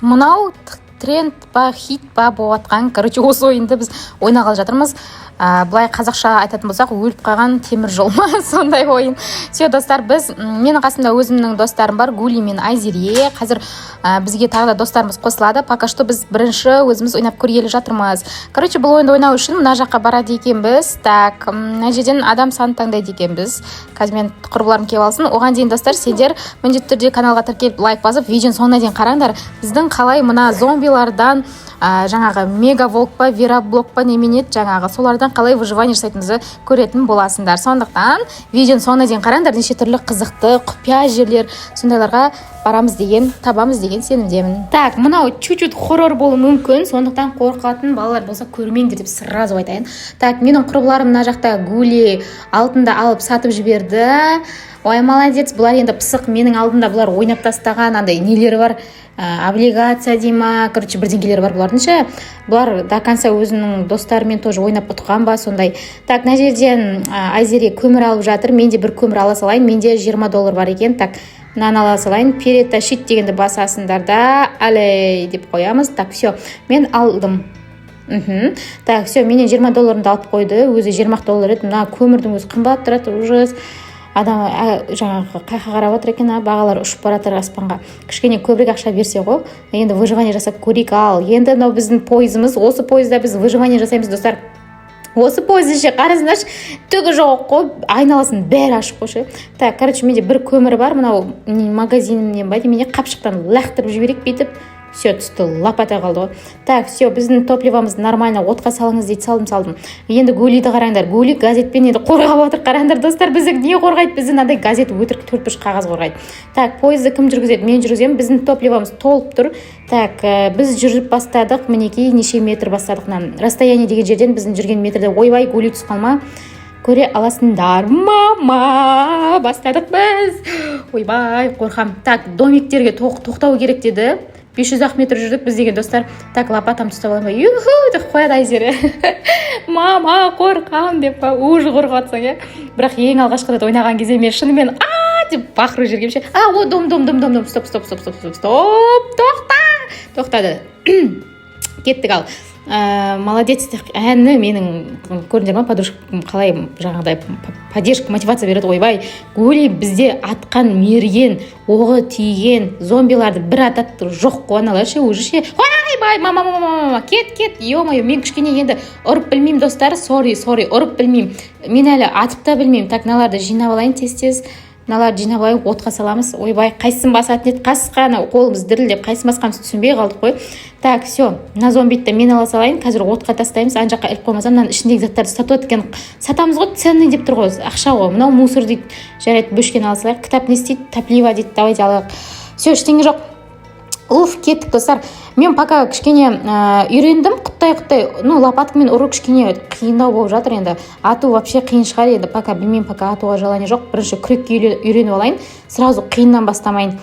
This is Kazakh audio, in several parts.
Мынау тренд па, хит па болып жатқан, короче, осы ойынды біз ойнағалы жатырмыз. Былай қазақша айтатын болсақ, өліп қалған темір жол ма, сондай ойын. Все, достар, біз, менің қасымда өзімнің достарым бар, Гули мен Айзере. Қазір бізге тағы да достарымыз қосылады. Пока что біз бірінші өзіміз ойнап көргелі жатырмыз. Короче, бұл ойынды ойнау үшін мына жаққа барады екенбіз. Так, мына жерден адам санын таңдайды екенбіз. Қазір мен құрбыларым келіп алсын. Оған дейін, достар, сендер міндетті түрде каналға тіркеліп, лайк басып, видеоның соңына дейін қараңдар. Біздің қалай мына зомбилардан, жаңағы мега волк па, верблок па, немене еді жаңағы, солардан қалай выживание жасайтынымызды көретін боласыңдар. Сондықтан видеоның соңына дейін қараңдар. Неше түрлі қызықты құпия жерлер, сондайларға барамыз деген, табамыз деген сенімдемін. Так, мынау чуть чуть хоррор болуы мүмкін, сондықтан қорқатын балалар болса, көрмеңдер деп сразу айтайын. Так, менің құрбыларым мына жақта. Гули алтынды алып, сатып жіберді. Ой, молодец! Бұлар енді пысық. Менің алдымда бұлар ойнап тастаған андай нелері бар, облигация дей ма, короче, бірдеңкелері бар бұлардың ше. Бұлар до конца өзінің достарымен тоже ойнап ұтқан ба, сондай. Так, мына жерден Айзере көмір алып жатыр. Мен де бір көмір ала салайын. Менде 20 доллар бар екен. Так, мынаны ала салайын. «Перетащить» дегенді басасыңдар да, алей деп қоямыз. Так, все, мен алдым. Так, все, менен 20 долларымды алып қойды. Өзі 20 доллар еді. Мына көмірдің өзі қымбат тұрады, ужас. Адам жаңағы қай жаққа қарап отыр екен? А, бағалар ұшып бара жатыр аспанға. Кішкене көбірек ақша берсе ғой. Енді выживание жасап көрейік. Ал енді мынау біздің пойызымыз. Осы пойызда біз выживание жасаймыз, достар. Осы пойыздың ше, қарасаңдаршы, түгі жоқ қой, айналасын бәрі ашық қой ше. Так, короче, менде бір көмір бар. Мынау магазиннен ба, немене, қапшықтан лақтырып жіберейік бүйтіп. Все, түсті, лопата қалды ғой. Так, все, біздің топливомыз нормально. «Отқа салыңыз» дейді. Салдым, салдым. Енді Гулиді қараңдар. Гули газетпен енді қорғап отыр. Қараңдар, достар, бізді не қорғайды? Бізді мынандай газет, өтірік төртбұрыш қағаз қорғайды. Так, пойызды кім жүргізеді? Мен жүргіземін. Біздің топливомыз толып тұр. Так, біз жүріп бастадық. Мінекей, неше метр бастадық. Мына «расстояние» деген жерден біздің жүрген метрде. Ойбай, Гули, түсіп қалма. Көре аласыңдар, мама, бастадық біз. Ойбай, қорқам. Так, домиктерге тоқтау керек деді. 500 ақ метр жүрдік біз деген, достар. Так, лопатамды ұстап алайын ба? «Юху» деп қояды Айзере. «Мама, қорқам» деп па? Уже қорқып жатсаң, иә. Бірақ ең алғашқы рет ойнаған кезде мен шынымен «а» деп бақырып жібергенмін ше. А, о, дом, дом, дом, дом, дом! Стоп, стоп, стоп, стоп, стоп, стоп, тоқта! Тоқтады. Кеттік. Ал, молодец әні менің, көрдіңдер ма, подружкам қалай жаңағыдай поддержка, мотивация береді. Ойбай, Гули бізде атқан мерген, оғы тиген зомбиларды бір атады, жоқ қой аналар ше, уже ше. Ойбай, мама, мама, мама, кет, кет! Е мое, мен кішкене енді ұрып білмеймін, достар. Сорри, сорри, ұрып білмеймін мен, әлі атып та білмеймін. Так, мыналарды жинап алайын тез тез. Мыналарды жинап алайын, отқа саламыз. Ойбай, қайсысын басатын еді? Қасқа анау, қолымыз дірілдеп, қайсысын басқанымызды түсінбей қалдық қой. Так, все, мына зомбиді мен ала салайын. Қазір отқа тастаймыз. Ана жаққа іліп қоймасам, мынаның ішіндегі заттарды сатып екен. Сатамыз ғой, ценный деп тұр ғой, ақша ғой. Мынау мусор дейді. Жарайды, бөшкені ала салайық. Кітап не істейді? Топливо дейді, давайте алайық. Все, ештеңе жоқ. Уф, кеттік, достар. Мен пока кішкене үйрендім. Құттай, құттай. Ну, лопаткамен ұру кішкене қиындау болып жатыр. Енді ату вообще қиын шығар енді. Пока білмеймін, пока атуға желание жоқ. Бірінші күрекке үйреніп алайын, сразу қиыннан бастамайын.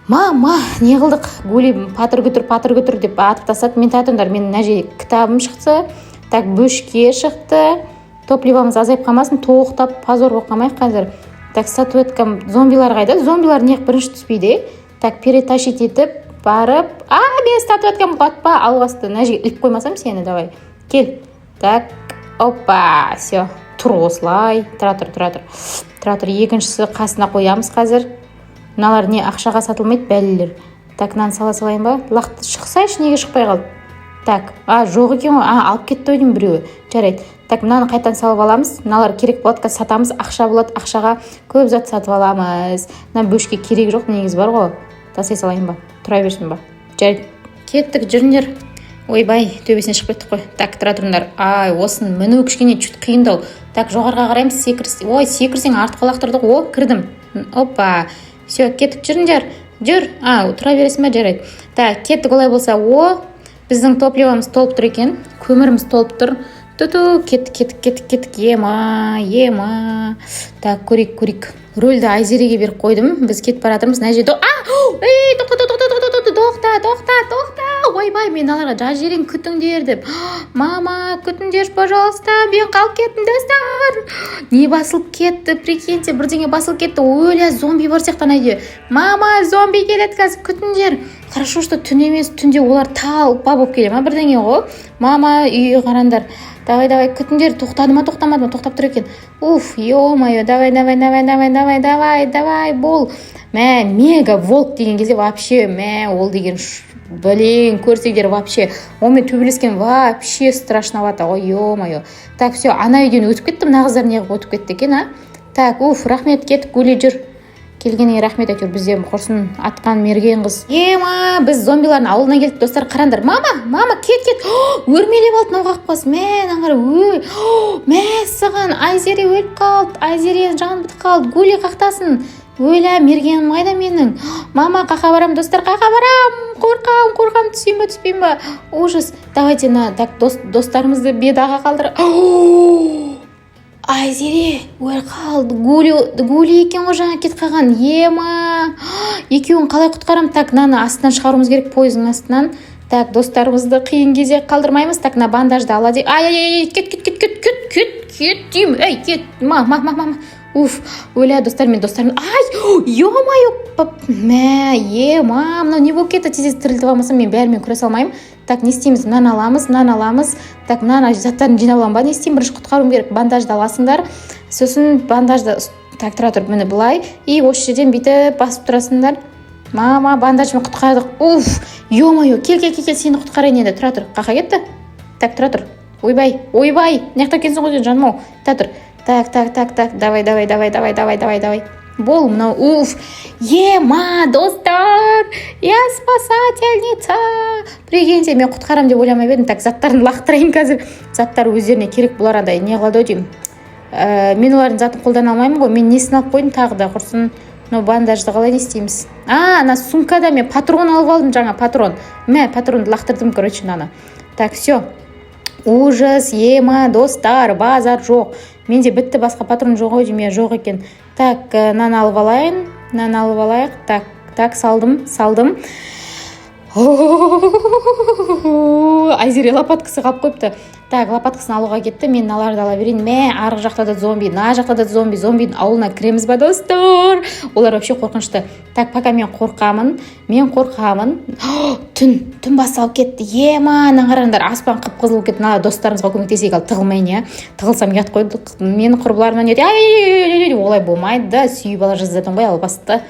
Мама, не қылдық? Гули «патыр күтір, патыр күтір» деп атып тастады. Мен, тұра, менің мына жерге кітабым шықты. Так, бөшке шықты. Топливомыз азайып қалмасын, тоқтап, позор болып қалмайық қазір. Так, статуэтка. Зомбилар қайда? Зомбилар неғып бірінші түспейді, е? Так, перетащить етіп барып, а, мен статуэткам құлатпа, албасты. Мына жерге іліп қоймасам сені. Давай, кел. Так, опа, все, тұр осылай. Тұра тұр, тұра тұр, тұра тұр. Екіншісі қасына қоямыз қазір. Мыналар не, ақшаға сатылмайды, бәлелер. Так, мынаны сала салайын ба? Лақты шықсайшы, неге шықпай қалды? Так, а, жоқ екен ғой. А, алып кетті ау деймін біреуі. Жарайды. Так, мынаны қайтадан салып аламыз. Мыналар керек болады, қазір сатамыз, ақша болады, ақшаға көп зат сатып аламыз. Мына бөшке керек жоқ негізі бар ғой. Тастай салайын ба, тұра берсін ба? Жарайды, кеттік, жүріңдер. Ойбай, төбесіне шығып кеттік қой. Так, тұра тұрыңдар. Ай, осыны міну кішкене чуть қиындау. Так, жоғарыға қараймыз. Секір, ой, секірсең, артқа лақтырдық. О, кірдім. Опа, все, кеттік, жүріңдер, жүр. А, тұра бересің ба? Жарайды. Так, кеттік олай болса. О, біздің топливомыз толып тұр екен, көміріміз толып тұр. Ту, кеттік, кеттік, кеттік, кеттік! Ема, ема! Так, көрейік, көрейік. Рульді Айзереге беріп қойдым. Біз кетіп бара жатырмыз мына жерде. А, ей, тоқта, тоқта, тоқта, тоқта, тоқта, тоқта, тоқта! Ойбай, мен аналарға жазып жіберейін, күтіңдер деп. Мама, күтіңдерші, пожалуйста, мен қалып кеттім. Достар, не басылып кетті? Прикиньте, бірдеңе басылып кетті. Өлә, зомби бар сияқты ана үйде. Мама, зомби келеді қазір, күтіңдер. Хорошо, что түн емес. Түнде олар толпа болып келе ма, бірдеңе ғой. Мама, үйге қараңдар. Давай, давай, күтіңдер. Тоқтады ма, тоқтамады ма? Тоқтап тұр екен. Уф, ё-моё. Давай, давай, давай, давай, давай, давай, давай, бол. Мә, мега волк деген кезде вообще, мә, ол деген, блин, көрсеңдер, вообще онымен төбелескен вообще страшновато ғой, ё-моё. Так, все, ана үйден өтіп кетті. Мына қыздар неғып өтіп кетті екен, а? Так, уф, рахмет, кеттік. Гули, жүр, келгеніңе рахмет. Әйтеуір бізден құрсын атқан мерген қыз. Ема, біз зомбилардың ауылына келдік, достар, қараңдар. Мама, мама, кет, кет! Өрмелеп алды мынау қақпас. Мә, мынаны қара. Ой, мәссаған, Айзере өліп қалды. Айзере жаны бітіп қалды. Гули, қақтасын. Өлә, мергенім қайда менің? Мама, қақа барам, достар, қақа барам? Қорқам, қорқам. Түсейін ба, түспеймін ба? Ужас. Давайте на, так, достарымызды бедаға қалдыр. Айзере өліп қалды. Гули, Гули екен ғой жаңа кетіп қалған. Ема, екеуін қалай құтқарамын? Так, мынаны астынан шығаруымыз керек, пойыздың астынан. Так, достарымызды қиын кезде қалдырмаймыз. Так, мына бандажды ала де. Ай, ай, ай, кет, кет, кет, кет, кет, кет, кет деймін. Ей, кет! Ма, ма, ма, ма. Уф, өлә, достар, мен достарым, ай, ё-моё, мә, ема, мынау не болып кетті? Тез тірілтіп алмасам, мен бәрімен күресе алмаймын. Так, не істейміз? Мынаны аламыз, мынаны аламыз. Так, мынаны заттарын жинап аламын ба, не істеймін? Бірінші құтқаруым керек. Бандажды аласыңдар, сосын бандажды, так, тұра тұр, міне, былай, и осы жерден бүйтіп басып тұрасыңдар. Мама, бандажбен құтқардық. Уф, ё-моё. Кел, кел, кел, кел, сені құтқарайын енді. Тұра тұр, қақа кетті? Так, тұра тұр. Ойбай, ойбай, мына жақта екенсің ғой сен, жаным ау. Тұра тұр. Так, так, так, так, давай, давай, давай, давай, давай, давай, давай, бол. Мынау, уф, ема, достар, я спасательница. Прикиньте, мен құтқарамын деп ойламап едім. Так, заттарын лақтырайын қазір. Заттар өздеріне керек. Бұлар андай не қылады ау деймін. Мен олардың затын қолдана алмаймын ғой. Мен несін алып қойдым тағы да, құрсын? Мынау бандажды қалай, не істейміз? А, ана сумкада мен патрон алып алдым жаңа, патрон. Мә, патронды лақтырдым, короче, мынаны. Так, все, ужас. Ема, достар, базар жоқ, менде бітті, басқа патрон жоқ ау деймін. Иә, жоқ екен. Так, мынаны алып алайын, мынаны алып алайық. Так, так, салдым, салдым. Айзере лопаткасы қалып қойыпты. Так, лопаткасын алуға кетті. Мен мыналарды ала берейін. Мә, арғы жақта да зомби, мына жақта да зомби. Зомбидің ауылына кіреміз ба, достар? Олар вообще қорқынышты. Так, пока мен қорқамын, мен қорқамын. Түн, түн басталып кетті. Ема, мына қараңдар, аспан қып қызыл болып кетті. Мына достарымызға көмектесейік. Ал тығылмайын, иә, тығылсам ұят қой менің құрбыларымнан. Ай, олай болмайды да, сүйіп ала жаздадың ғой, албасты.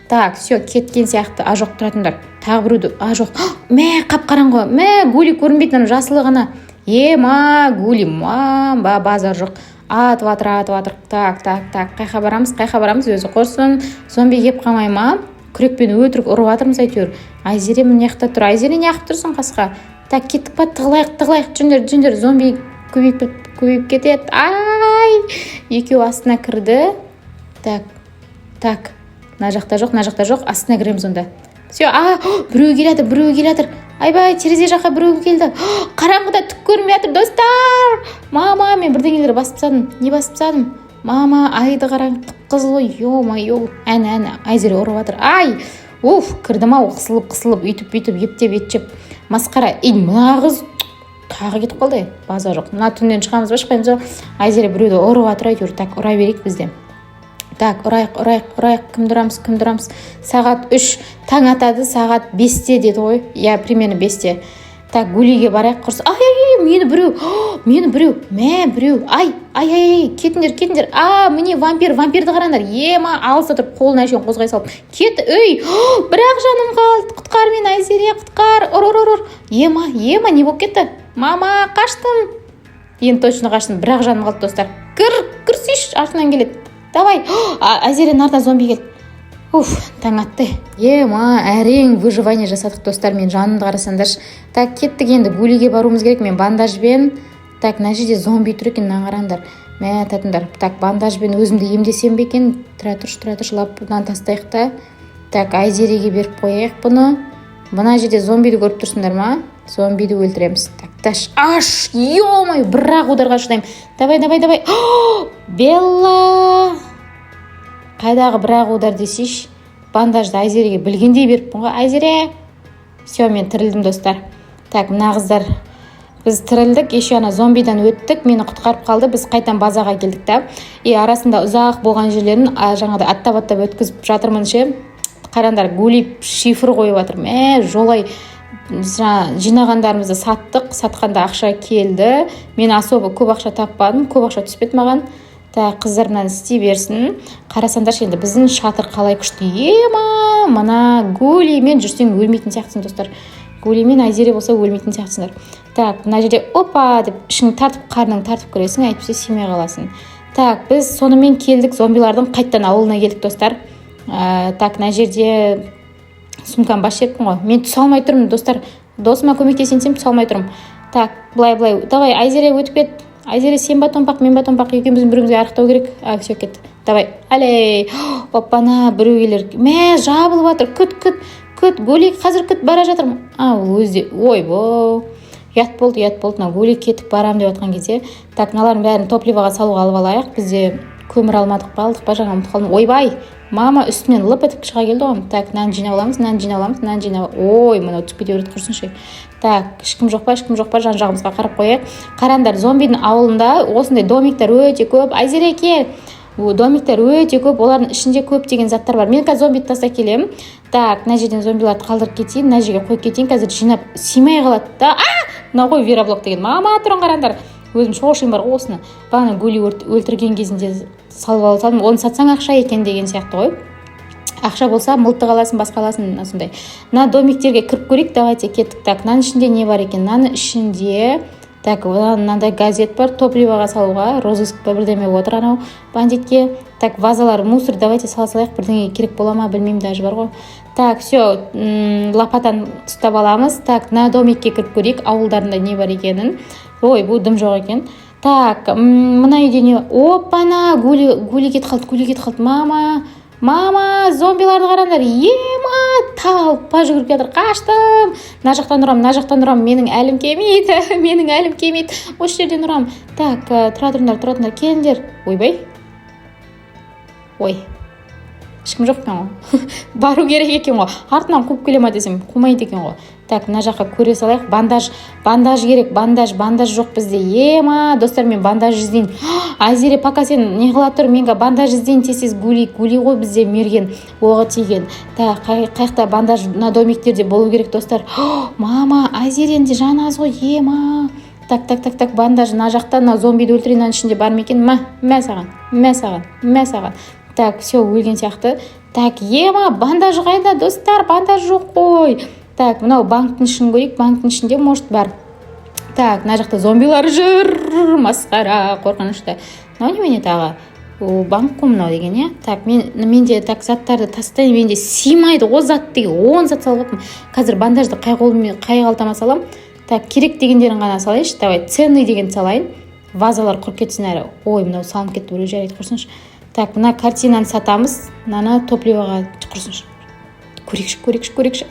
Так, все, кеткен сияқты. А, жоқ, тұратыңдар, тағы біреуді. А, жоқ, мә, қап қараңғы. Мә, Гули көрінбейді, мына жасылы ғана. Ема, Гули, мам, базар жоқ, атып жатыр, атып жатыр. Так, так, так, қайқа барамыз, қайқа барамыз өзі? Құрсын, зомби келіп қалмай ма? Күрекпен өтірік ұрып жатырмыз әйтеуір. Айзере мына жақта тұр. Айзере, неғып тұрсың, қасқа? Так, кеттік па? Тығылайық, тығылайық. Жүріңдер, жүріңдер, зомби көбейіп, көбейіп кетеді. Ай, екеуі астына кірді. Так, так, мына жақта жоқ, мына жақта жоқ, астына кіреміз онда. Все. А, біреу келе жатыр, біреу келе жатыр. Айбай, терезе жаққа біреу келді. Қараңғыда түк көрінбей жатыр, достар. Мама, мен бірдеңелер басып тастадым. Не басып тастадым? Мама, айды қараң, қып қызыл ғой. Ё-моё, әне, әне, Айзере ұрып жатыр. Ай, уф, кірдім ау қысылып, қысылып, өйтіп, бүйтіп, ептеп, етшеп, масқара. Ей, мына қыз тағы кетіп қалды. Базар жоқ. Мына түннен шығамыз ба, шықпаймыз ба? Айзере біреуді ұрып жатыр әйтеуір. Так, ұра берейік біз де. Так, ұрайық, ұрайық, ұрайық. Кімді ұрамыз, кімді ұрамыз? Сағат 3, таң атады сағат 5-те деді ғой, иә, примерно 5-те. Так, Гулиге барайық, құрсын. Ай, ай, ай, мені біреу, мені біреу, мә, біреу. Ай, ай, ай, ай, кетіңдер, кетіңдер. А, міне, вампир, вампирді қараңдар. Ема, алыста тұрып қолын әшейін қозғай салып кет. Ей, бірақ жаным қалды. Құтқар мені, Айзере, құтқар. Ұр, ұр, ұр, ұр. Ема, ема, не болып кетті? Мама, қаштым енді, точно қаштым. Бірақ жаным қалды, достар. Кір, кірсейші, артынан келеді. Давай, Айзеренің артынан зомби келді. Уф, таң атты. Ема, әрең выживание жасадық, достар. Мен жанымды қарасаңдаршы. Так, кеттік енді, Гулиге баруымыз керек. Мен бандажбен. Так, мына жерде зомби тұр екен, мынаны қараңдар. Мә, татыңдар. Так, бандажбен өзімді емдесем бе екен? Тұра тұршы, тұра тұршы, лапынан тастайық та. Так, Айзереге беріп қояйық бұны. Мына жерде зомбиді көріп тұрсыңдар ма? Зомбиді өлтіреміз. Так, таш, аш, ё-моё, бір ақ ударға шыдаймын. Давай, давай, давай. Белла қайдағы? Бір ақ удар десейші. Бандажды Айзереге білгендей беріппін ғой. Айзере, все, мен тірілдім, достар. Так, мына қыздар, біз тірілдік, еще ана зомбидан өттік, мені құтқарып қалды. Біз қайтадан базаға келдік та, и арасында ұзақ болған жерлерін жаңағыдай аттап аттап өткізіп жатырмын ше. Қараңдар, гули шифр қойып жатыр. Мә, жолай жаңа жинағандарымызды саттық. Сатқанда ақша келді. Мен особо көп ақша таппадым, көп ақша түспеді маған. Так, қыздар мынаны істей берсін. Қарасаңдаршы енді, біздің шатыр қалай күшті. Ема, мына гулимен жүрсең, өлмейтін сияқтысың, достар. Гулимен Айзере болса, өлмейтін сияқтысыңдар. Так, мына жерде опа деп ішіңді тартып, қарныңды тартып кіресің, әйтпесе сыймай қаласың. Так, біз сонымен келдік, зомбилардың қайтадан ауылына келдік, достар. Так, мына жерде сумканы басып жіберіппін ғой. Мен түсе алмай тұрмын, достар. Досыма көмектесейін десем, түсе алмай тұрмын. Так, былай, былай, давай, Айзере, өтіп кет. Айзере, сен ба томпақ, мен ба томпақ? Екеуміздің бір бірімізге арықтау керек. А, все, кетті. Давай, алей, оппана, біреу келер. Мә, жабылып жатыр. Күт, күт, күт, Гули, қазір, күт, бара жатырмын. А, ол өзі де. Ойбой, ұят болды, ұят болды. Мына Гули кетіп барамын деп жатқан кезде. Так, мыналардың бәрін топливоға салуға алып алайық. Бізде көмір алмадық па, алдық па, жаңа ұмытып қалдым. Ойбай, мама, үстінен лып етіп шыға келді ғой. Так, мынаны жинап аламыз, мынаны жинап аламыз, мынаны жинап. Ой, мынау түсіп кете береді, құрсыншы. Так, ешкім жоқ па, ешкім жоқ па? Жан жағымызға қарап қояйық. Қараңдар, зомбидің ауылында осындай домиктер өте көп. Айзере, кел. Домиктер өте көп, олардың ішінде көптеген заттар бар. Мен қазір зомбиді тастап келемін. Так, мына жерден зомбиларды қалдырып кетейін, мына жерге қойып кетейін. Қазір жинап сыймай қалады да. А, мынау ғой вероблок деген. Мама, түрін қараңдар, өзім шошимын бар ғой. Осыны бағана Гули өлтірген кезінде салып ала салдым. Оны сатсаң, ақша екен деген сияқты ғой. Ақша болса, мылтық аласың, басқа аласың, сондай. Мына домиктерге кіріп көрейік, давайте, кеттік. Так, мынаның ішінде не бар екен? Мынаның ішінде, так, мынандай газет бар, топливоға салуға. Розыск па, бірдеме отыр анау бандитке. Так, вазалар, мусор, давайте сала салайық. Бірдеңе керек бола ма, білмеймін даже бар ғой. Так, все, лопатаны ұстап аламыз. Так, мына домикке кіріп көрейік, ауылдарында не бар екенін. Ой, бұл дым жоқ екен. Так, мына үйде не? Опана, Гули, Гули кетіп қалды, Гули кетіп қалды. Мама, мама, зомбиларды қараңдар. Ема, толпа жүгіріп келатыр. Қаштым. Мына жақтан ұрамын, мына жақтан ұрамын. Менің әлім келмейді, менің әлім келмейді. Осы жерден ұрамын. Так, тұра тұрыңдар, тұра тұрыңдар, келіңдер. Ойбай, ой, ешкім жоқ екен ғой. Бару керек екен ғой. Артынан қуып келе ма десем, қумайды екен ғой. Так, мына жаққа көре салайық. Бандаж, бандаж керек, бандаж, бандаж жоқ бізде. Ема, достар, мен бандаж іздейін. Айзере, пока сен не қыла тұр, мен бандаж іздейін тез тез. Гули, Гули ғой бізде мерген, оғы тиген. Так, қай жақта бандаж? Мына домиктерде болу керек, достар. Мама, Айзеренің де жаны аз ғой. Ема, так, так, так, так, бандаж мына жақта. Мына зомбиді өлтірейін. Мынаның ішінде бар ма екен? Мә, мә саған, мә саған, мә саған. Так, все, өлген сияқты. Так, ема, бандаж қайда, достар? Бандаж жоқ қой. Так, мынау банктің ішін көрейік. Банктің ішінде, может, бар. Так, мына жақта зомбилар жүр, масқара, қорқынышты. Мынау немене тағы? О, банк қой мынау деген, иә. Так, мен, менде, так, заттарды тастайын. Менде сыймайды ғой зат деген, 10 зат салып алыппын. Қазір бандажды қай қолыммен, қай қалтама саламын? Так, керек дегендерін ғана салайыншы. Давай, ценный дегенді салайын. Вазалар құрып кетсін әрі. Ой, мынау салынып кетті біреу. Жарайды, құрсыншы. Так, мына картинаны сатамыз, мынаны топливоға. Құрсыншы, көрейікші, көрейікші, көрейікші.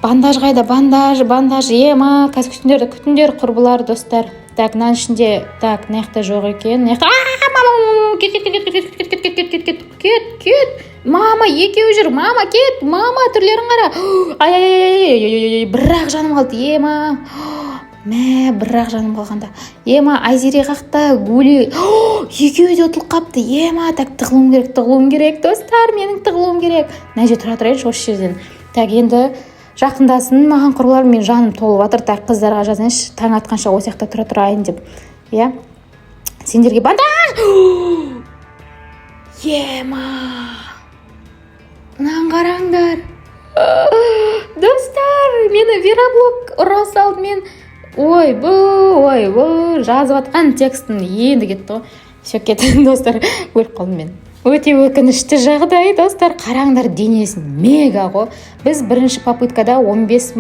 Бандаж қайда? Бандаж, бандаж. Ема, қазір күтіңдер, күтіңдер, құрбылар, достар. Так, мынаның ішінде, так, мына жақта жоқ екен. Мына жақта. Мама, кет, кет, кет, кет, кет, кет, кет, кет, кет, кет, кет, кет, мама, екеуі жүр. Мама, кет, мама, түрлерін қара. Ай, ай, ай, ай, ай, бір ақ жаным қалды. Ема, мә, бір ақ жаным қалғанда. Ема, Айзере қақта, Гули, екеуі де ұтылып қапты. Ема, так, тығылуым керек, тығылуым керек, достар, менің тығылуым керек. Мына жерде тұра тұрайыншы, осы жерден. Так, енді жақындасын маған құрбылар, мен жаным толып жатыр. Так, қыздарға жазайыншы, таң атқанша осы жақта тұра тұрайын деп, иә. Сендерге бандаж. Ема, мынаны қараңдар, достар, мені вероблок ұра салды. Мен ойбу, ойбу, жазып жатқан текстім енді кетті ғой. Все, кетті, достар, өліп қалдым мен. Өте өкінішті жағдай, достар. Қараңдар денесін, мега ғой. Біз бірінші попыткада 15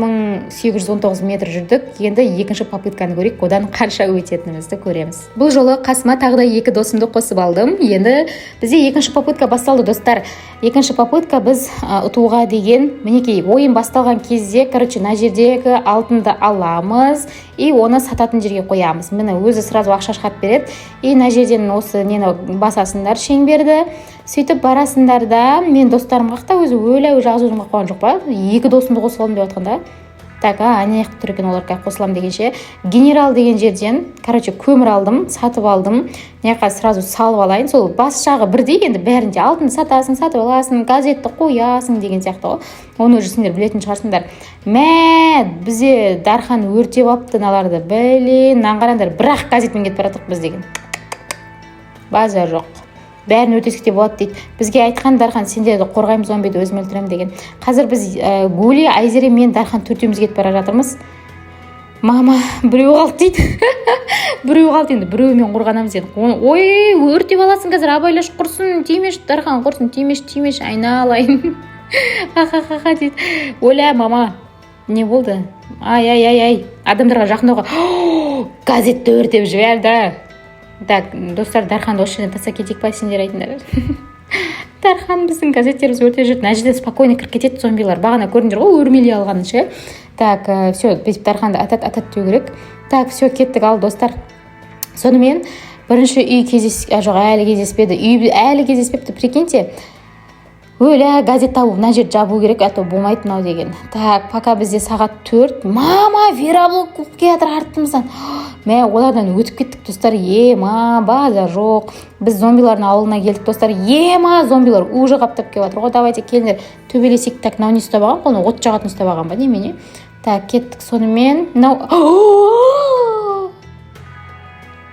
819 метр жүрдік. Енді екінші попытканы көрейік, одан қанша өтетінімізді көреміз. Бұл жолы қасыма тағы да екі досымды қосып алдым. Енді бізде екінші попытка басталды, достар. Екінші попытка біз ұтуға деген. Мінекей, ойын басталған кезде, короче, мына жердегі алтынды аламыз и оны сататын жерге қоямыз. Міне, өзі сразу ақша шығарып береді. И мына жерден осы нені басасыңдар, шеңберді, сөйтіп барасыңдар да. Мен достарым қақта өзі? Өлә, жалғыз өзім қалып қойған жоқ па? Екі досымды қосып алдым деп жатқанда. Так, а ана жақта тұр екен олар. Қазір қосыламын дегенше, генерал деген жерден, короче, көмір алдым, сатып алдым. Мына жаққа сразу салып алайын. Сол бас жағы бірдей енді бәрінде: алтын сатасың, сатып аласың, газетті қоясың деген сияқты ғой. Оны уже сендер білетін шығарсыңдар. Мә, бізде Дархан өртеп алыпты мыналарды. Блин, мынаны қараңдар, бір ақ газетпен кетіп бара жатырмық біз деген. Базар жоқ, бәрін өртесек те болады дейді. Бізге айтқан Дархан: «Сендерді қорғаймын, зомбиді өзім өлтіремін», — деген. Қазір біз, Гули, Айзере, мен, Дархан, төртеуміз кетіп бара жатырмыз. Мама, біреу қалды дейді, біреу қалды. Енді біреумен қорғанамыз енді. Ой, өртеп аласың қазір, абайлашы, құрсын, тимеші, Дархан, құрсын, тимеші, тимеші, айналайын. Ха ха ха ха дейді. Оля, мама, не болды? Ай, ай, ай, ай, адамдарға жақындауға. Газетті өртеп жіберді. Так, достар, Дарханды осы жерден тастап кетейік па, сендер айтыңдар. Дархан біздің газеттерімізді өртеп жүрді. Мына жерде спокойно кіріп кетеді зомбилар, бағана көрдіңдер ғой өрмелей алғанын ше. Так, все, бүйтіп Дарханды атат, атат деу керек. Так, все, кеттік. Ал, достар, сонымен бірінші үй кездес, жоқ, әлі кездеспеді, үй әлі кездеспепті, прикиньте. Өлә, газет табу, мына жерді жабу керек, а то болмайды мынау деген. Так, пока бізде сағат 4. Мама, вероблок қуып келе жатыр артымыздан. Мә, олардан өтіп кеттік, достар. Ема, базар жоқ, біз зомбилардың ауылына келдік, достар. Ема, зомбилар уже қаптап келіп жатыр ғой. Давайте, келіңдер, төбелесейік. Так, мынау не ұстап алған қолына? От жағатын ұстап алған ба, немене? Так, кеттік. Сонымен мынау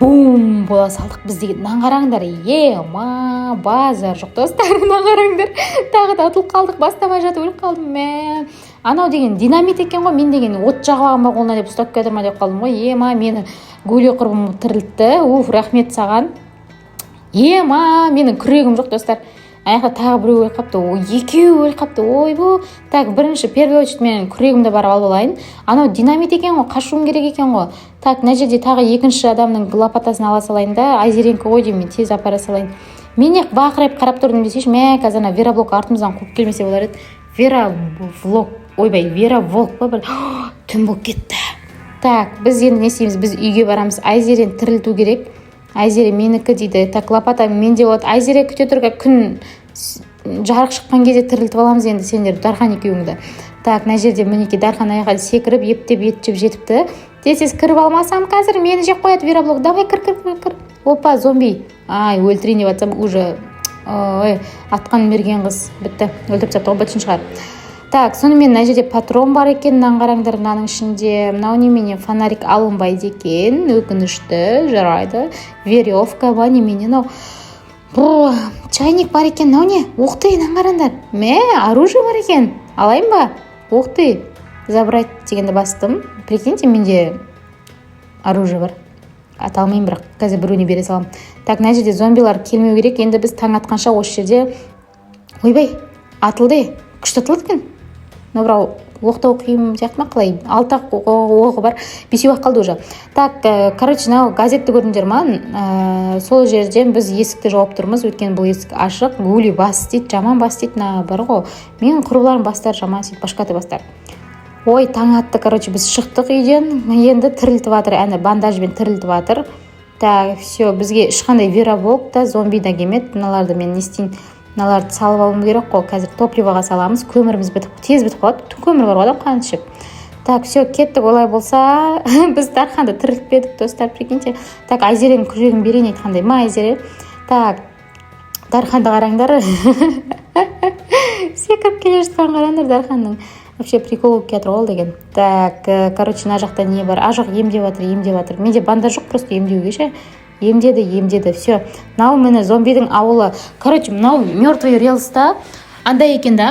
бум бола салдық біз деген. Мынаны қараңдар, ема, базар жоқ, достар, мына қараңдар, тағы да ұтылып қалдық. Бастамай жатып өліп қалдым. Мә, анау деген динамит екен ғой. Мен деген от жағып алған ба қолына деп, ұстап келе ма деп қалдым ғой. Ема, мені Гули құрбым тірілтті. Уф, рахмет саған. Ема, менің күрегім жоқ, достар. Ана жақта тағы біреу өліп қалыпты, екеуі өліп қалыпты, ойбу. Так, бірінші, первый очередь, мен күрегімді барып алып алайын. Анау динамит екен ғой, қашуым керек екен ғой. Так, мына жерде тағы екінші адамның лопатасын ала салайын да. Айзеренікі ғой деймін мен, тез апара салайын. Мен не бақырайып қарап тұрдым десейші. Мә, қазір ана вероблок артымыздан қуып келмесе болар еді. Вера влог, ойбай, вера волк па бір. Түн болып кетті. Так, біз енді не істейміз? Біз үйге барамыз, Айзерені тірілту керек. Айзере менікі дейді. Так, лопата менде болады. Айзере, күте тұр, күн жарық шыққан кезде тірілтіп аламыз енді сендер, Дархан екеуіңді. Так, мына жерде, мінекей, Дархан аяққа секіріп, ептеп етіп жетіпті. Тез, тез кіріп алмасам, қазір мені жеп қояды вероблок. Давай, кір, кір, кір, кір. Опа, зомби! Ай, өлтірейін деп жатсам, уже, ой, атқан мерген қыз бітті, өлтіріп тастапты ғой, бытшын шығар. Так, сонымен мына жерде патрон бар екен, мынаны қараңдар. Мынаның ішінде мынау немене? Фонарик алынбайды екен, өкінішті. Жарайды, веревка ба, немене мынау? Бұ, чайник бар екен. Мынау не? Ух ты, мынаны қараңдар. Мә, оружие бар екен, алайын ба? Ух ты, забрать дегенді бастым. Прикиньте, менде оружие бар, ата алмаймын, бірақ қазір біреуіне бере саламын. Так, мына жерде зомбилар келмеу керек енді. Біз таң атқанша осы жерде. Ойбай, атылды, күшті атылды екен мынау. Бірақ оқтау қиын сияқты ма, қалай? Алты ақ оғы бар, бесеу ақ қалды уже. Так, короче, мынау газетті көрдіңдер ма? Сол жерден біз есікті жауып тұрмыз, өйткені бұл есік ашық. Гули бас істейді, жаман бас істейді мына бар ғой. Менің құрбыларым бастары жаман істейді, башкаты бастар. Ой, таң атты. Короче, біз шықтық үйден, енді тірілтіп жатыр, әне, бандажбен тірілтіп жатыр. Так, все, бізге ешқандай вероволк та, зомби да келмеді. Мыналарды мен не істейін? Мыналарды салып алуым керек қой. Қазір топливоға саламыз, көміріміз бітіп, тез бітіп қалады. Көмір бар ғой адам қан ішіп. Так, все, кеттік олай болса. Біз Дарханды тірілтпедік, достар, прикиньте. Так, Айзеренің күрегін берейін айтқандай ма, Айзере? Так, Дарханды қараңдар, секіріп келе жатқан, қараңдар Дарханның. Вообще прикол болып келатыр ғой ол деген. Так, короче, мына жақта не бар? А, жоқ, емдеп жатыр, емдеп жатыр. Менде бандаж жоқ просто емдеуге ше. Емдеді, емдеді, все. Мынау, міне, зомбидің ауылы. Короче, мынау мертвый рельста андай екен да,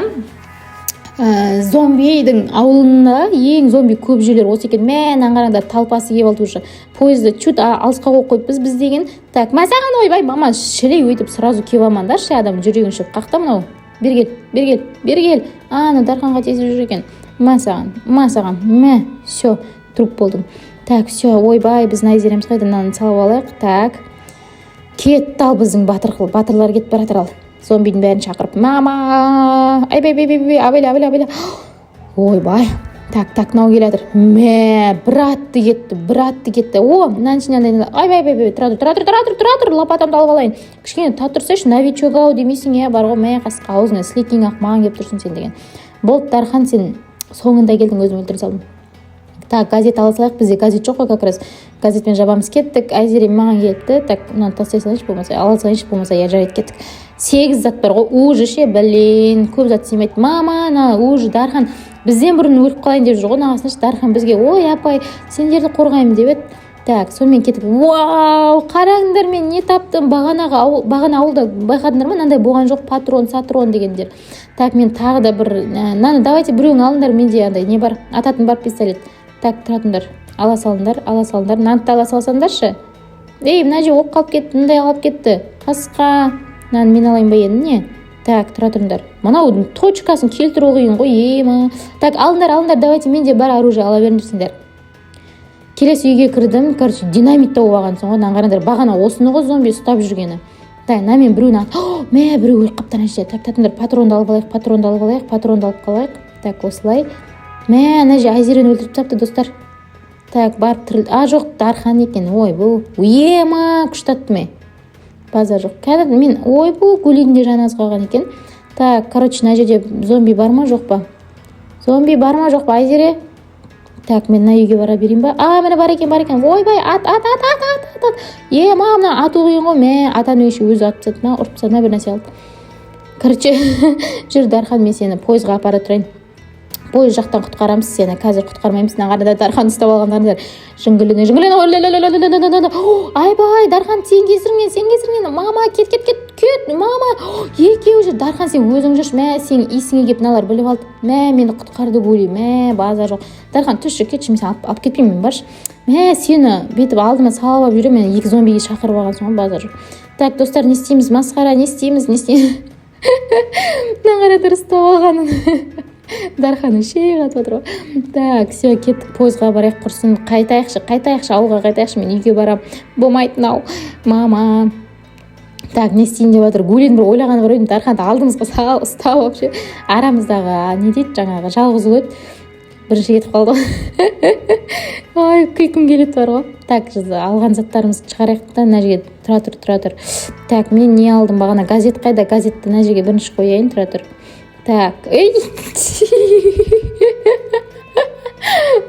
зомбидің ауылында ең зомби көп жерлер осы екен. Мә, мынаны қараңдар, толпасы келіп алды уже. Пойызды чуть алысқа қойып қойыппыз біз деген. Так, мә саған, ойбай, мама, шілей, өйтіп сразу келіп алмаңдаршы, адам жүрегін шіріп қақта мынау. Бері кел, бері кел, бері кел. Ана Дарханға тиісіп жүр екен. Мә саған, мә саған, мә, все, труп болдың. Так, все, ойбай, біздің Айзереміз қайда? Мынаны салып алайық. Так, кетті. Ал біздің батыр, батырлар кетіп бара жатыр. Ал зомбидің бәрін шақырып, мама, айбай, бай, бай, абайла, абайла, абайла, ойбай. Так, так, мынау келе жатыр. Мә, бір атты кетті, бір атты кетті. О, мынаның ішіне андай. Айбай, айбай, тұра тұр, тұра тұр, тұра тұр, тұра тұр, лопатамды алып алайын кішкене. Тұра тұрсайшы, новичок ау демейсің, иә, бар ғой. Мә, қасқа, аузыңа сілекейің ақ, маған келіп тұрсың сен деген. Болды, Дархан, сен соңында келдің, өзім өлтіре салдым. Так, газет ала салайық, бізде газет жоқ қой, как раз газетпен жабамыз. Кеттік, Айзере маған келіпті. Так, мынаны тастай салайыншы болмаса, ала салайыншы болмаса. Иә, жарайды, кеттік. Сегіз зат бар ғой уже ше, блин, көп зат сыймайды. Мама, ана уже Дархан бізден бұрын өліп қалайын деп жүр ғой. Мына Дархан бізге: «Ой, апай, сендерді қорғаймын», – деп еді. Так, сонымен кетіп, вау, қараңдар, мен не таптым! Бағанағы ауыл, бағана ауылда байқадыңдар ма, мынандай болған жоқ, патрон сатрон дегендер. Так, мен тағы да бір мынаны давайте біреуің алыңдар, менде андай не бар, ататын бар, пистолет. Так, тұратыңдар, ала салыңдар, ала салыңдар, мынаны да ала салсаңдаршы. Ей, мына жерге оқ қалып кетті, мындай қалып кетті, қасқа. Мынаны мен алайын ба енді, не? Так, тұра тұрыңдар, мынау точкасын келтіру қиын ғой, ема. Так, алыңдар, алыңдар, давайте, менде бар оружие, ала беріңдер сендер. Келесі үйге кірдім, короче, динамит тауып алғансың ғой. Мынаны қараңдар, бағана осыны ғой зомби ұстап жүргені. Так, мына мен біреуін, мә, біреу өліп қалыпты ана жерде. Так, татыңдар, патронды алып алайық, патронды алып алайық, патронды алып қалайық. Так, осылай. Мә, ана жерде Айзерені өлтіріп тастапты, достар. Так, барып тірілді. А, жоқ, Дархан екен. Ойбу, ема, күшті атты, ме, базар жоқ. Кәдімгі мен, ойбу, Гулидің де жаны аз қалған екен. Так, короче, мына жерде зомби бар ма, жоқ па? Зомби бар ма, жоқ па, Айзере? Так, мен мына үйге бара берейін ба? А, міне, бар екен, бар екен. Ойбай, ат, ат, ат, ат, ат, ат, ат! Ема, мына ату қиын ғой. Мә, атаны еще өзі атып тастады ма, ұрып тастады ма, бір нәрсе қылды. Короче, жүр, Дархан, мен сені пойызға апара тұрайын, пойыз жақтан құтқарамыз сені, қазір құтқармаймыз. Мына қарада Дархан ұстап алған, жыңғыліне, жыңғыліне. Айбай, Дархан, сен кесіріңнен, сен кесіріңнен. Мама, кет, кет, кет, кет, мама, екеуі жүр. Дархан, сен өзің жүрші. Мә, сенің иісіңе келіп мыналар біліп алды. Мә, мені құтқарды Гули. Мә, базар жоқ. Дархан, түсші, кетші, мен сені алып кетпеймін, мен баршы. Мә, сені бүйтіп алдыма салып алып жүремін мен, екі зомбиге шақырып алғансың ғой, базар жоқ. Так, достар, не істейміз? Масқара, не істейміз, не істейміз? Мына қараңдар, ұстап алғанын, Дарханның шегі қатып отыр ғой. Так, все, кеттік, пойызға барайық. Құрсын, қайтайықшы, қайтайықшы, ауылға қайтайықшы, мен үйге барамын, болмайды мынау, мама. Так, не істейін деп жатыр Гулин? Бір ойлағаны бар еді, Дарханды алдымызға салып ұстап алып ше, арамыздағы не дейді, жаңағы жалғыз ұл еді, бірінші кетіп қалды ғой. Ой, күлкім келеді бар ғой. Так, алған заттарымызды шығарайық та мына жерге. Тұра тұр, тұра тұр. Так, мен не алдым бағана? Газет қайда? Газетті мына жерге бірінші қояйын, тұра тұр. Так, ей,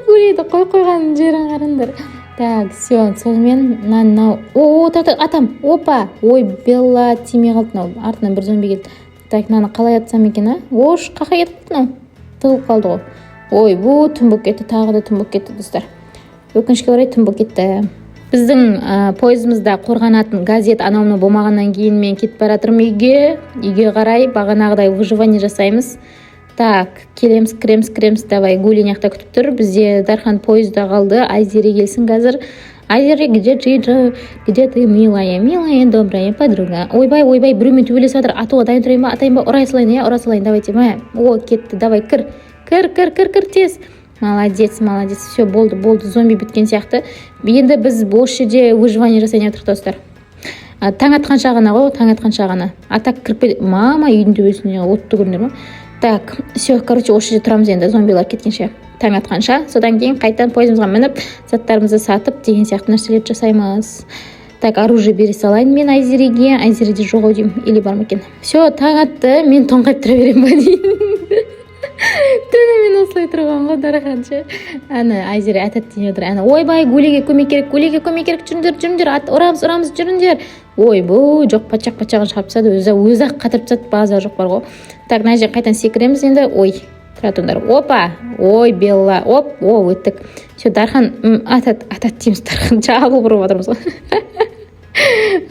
Гулиді қойып қойған жерін қараңдар. Так, все, сонымен мынаны, мынау, о, тұра тұр, атам, опа, ой, белла, тимей қалды мынау, артынан бір зомби келді. Так, мынаны қалай атсам екен? А, ош, қаққа кетіп қалды мынау, тығылып қалды ғой. Ойбу, түн болып кетті, тағы да түн болып кетті, достар, өкінішке орай, түн болып кетті. Біздің пойызымызда қорғанатын газет, анау мынау болмағаннан кейін мен кетіп бара жатырмын үйге, үйге қарай бағанағыдай выживание жасаймыз. Так, келеміз, кіреміз, кіреміз, давай. Гули мына жақта күтіп тұр, бізде Дархан пойызда қалды. Айзере келсін қазір. Айзере, где ты, где ты, милая, милая, добрая подруга? Ойбай, ойбай, біреумен төбелесіп жатыр. Атуға дайын тұрайын ба, атайын ба? Ұрай салайын, иә, ұра салайын, давайте. Мә, о, кетті, давай, кір, кір, кір, кір, кір, тез. Молодец, молодец, все, болды, болды, зомби біткен сияқты. Енді біз осы жерде выживание жасайын деп жатырмық, достар. Таң атқанша ғана ғой, таң атқанша ғана. А так кіріп, мама, үйдің төбесіне отты көрдіңдер ма? Так, все, короче, осы жерде тұрамыз енді зомбилар кеткенше, таң атқанша. Содан кейін қайтадан пойызымызға мініп, заттарымызды сатып деген сияқты нәрселерді жасаймыз. Так, оружие бере салайын мен Айзереге. Айзереде жоқ ау деймін, или бар ма екен? Все, таң атты, мен тоңқайып тұра беремін ба деймін. Түнімен осылай тұрған ғой Дархан ше. Ана Айзере атады деп отыр ана. Ойбай, Гулиге көмек керек, Гулиге көмек керек, жүріңдер, жүріңдер, ат, ұрамыз, ұрамыз, жүріңдер. Ойбу, жоқ, патшақ, патшағын шығарып тастады, өзі, өзі ақ қатырып тастады, базар жоқ бар ғой. Так, мына жерге қайтадан секіреміз енді. Ой, тұра тұрыңдар, опа, ой, белла, оп, о, өттік. Все, Дархан атады, атады дейміз, Дархан жабылып ұрып жатырмыз ғой.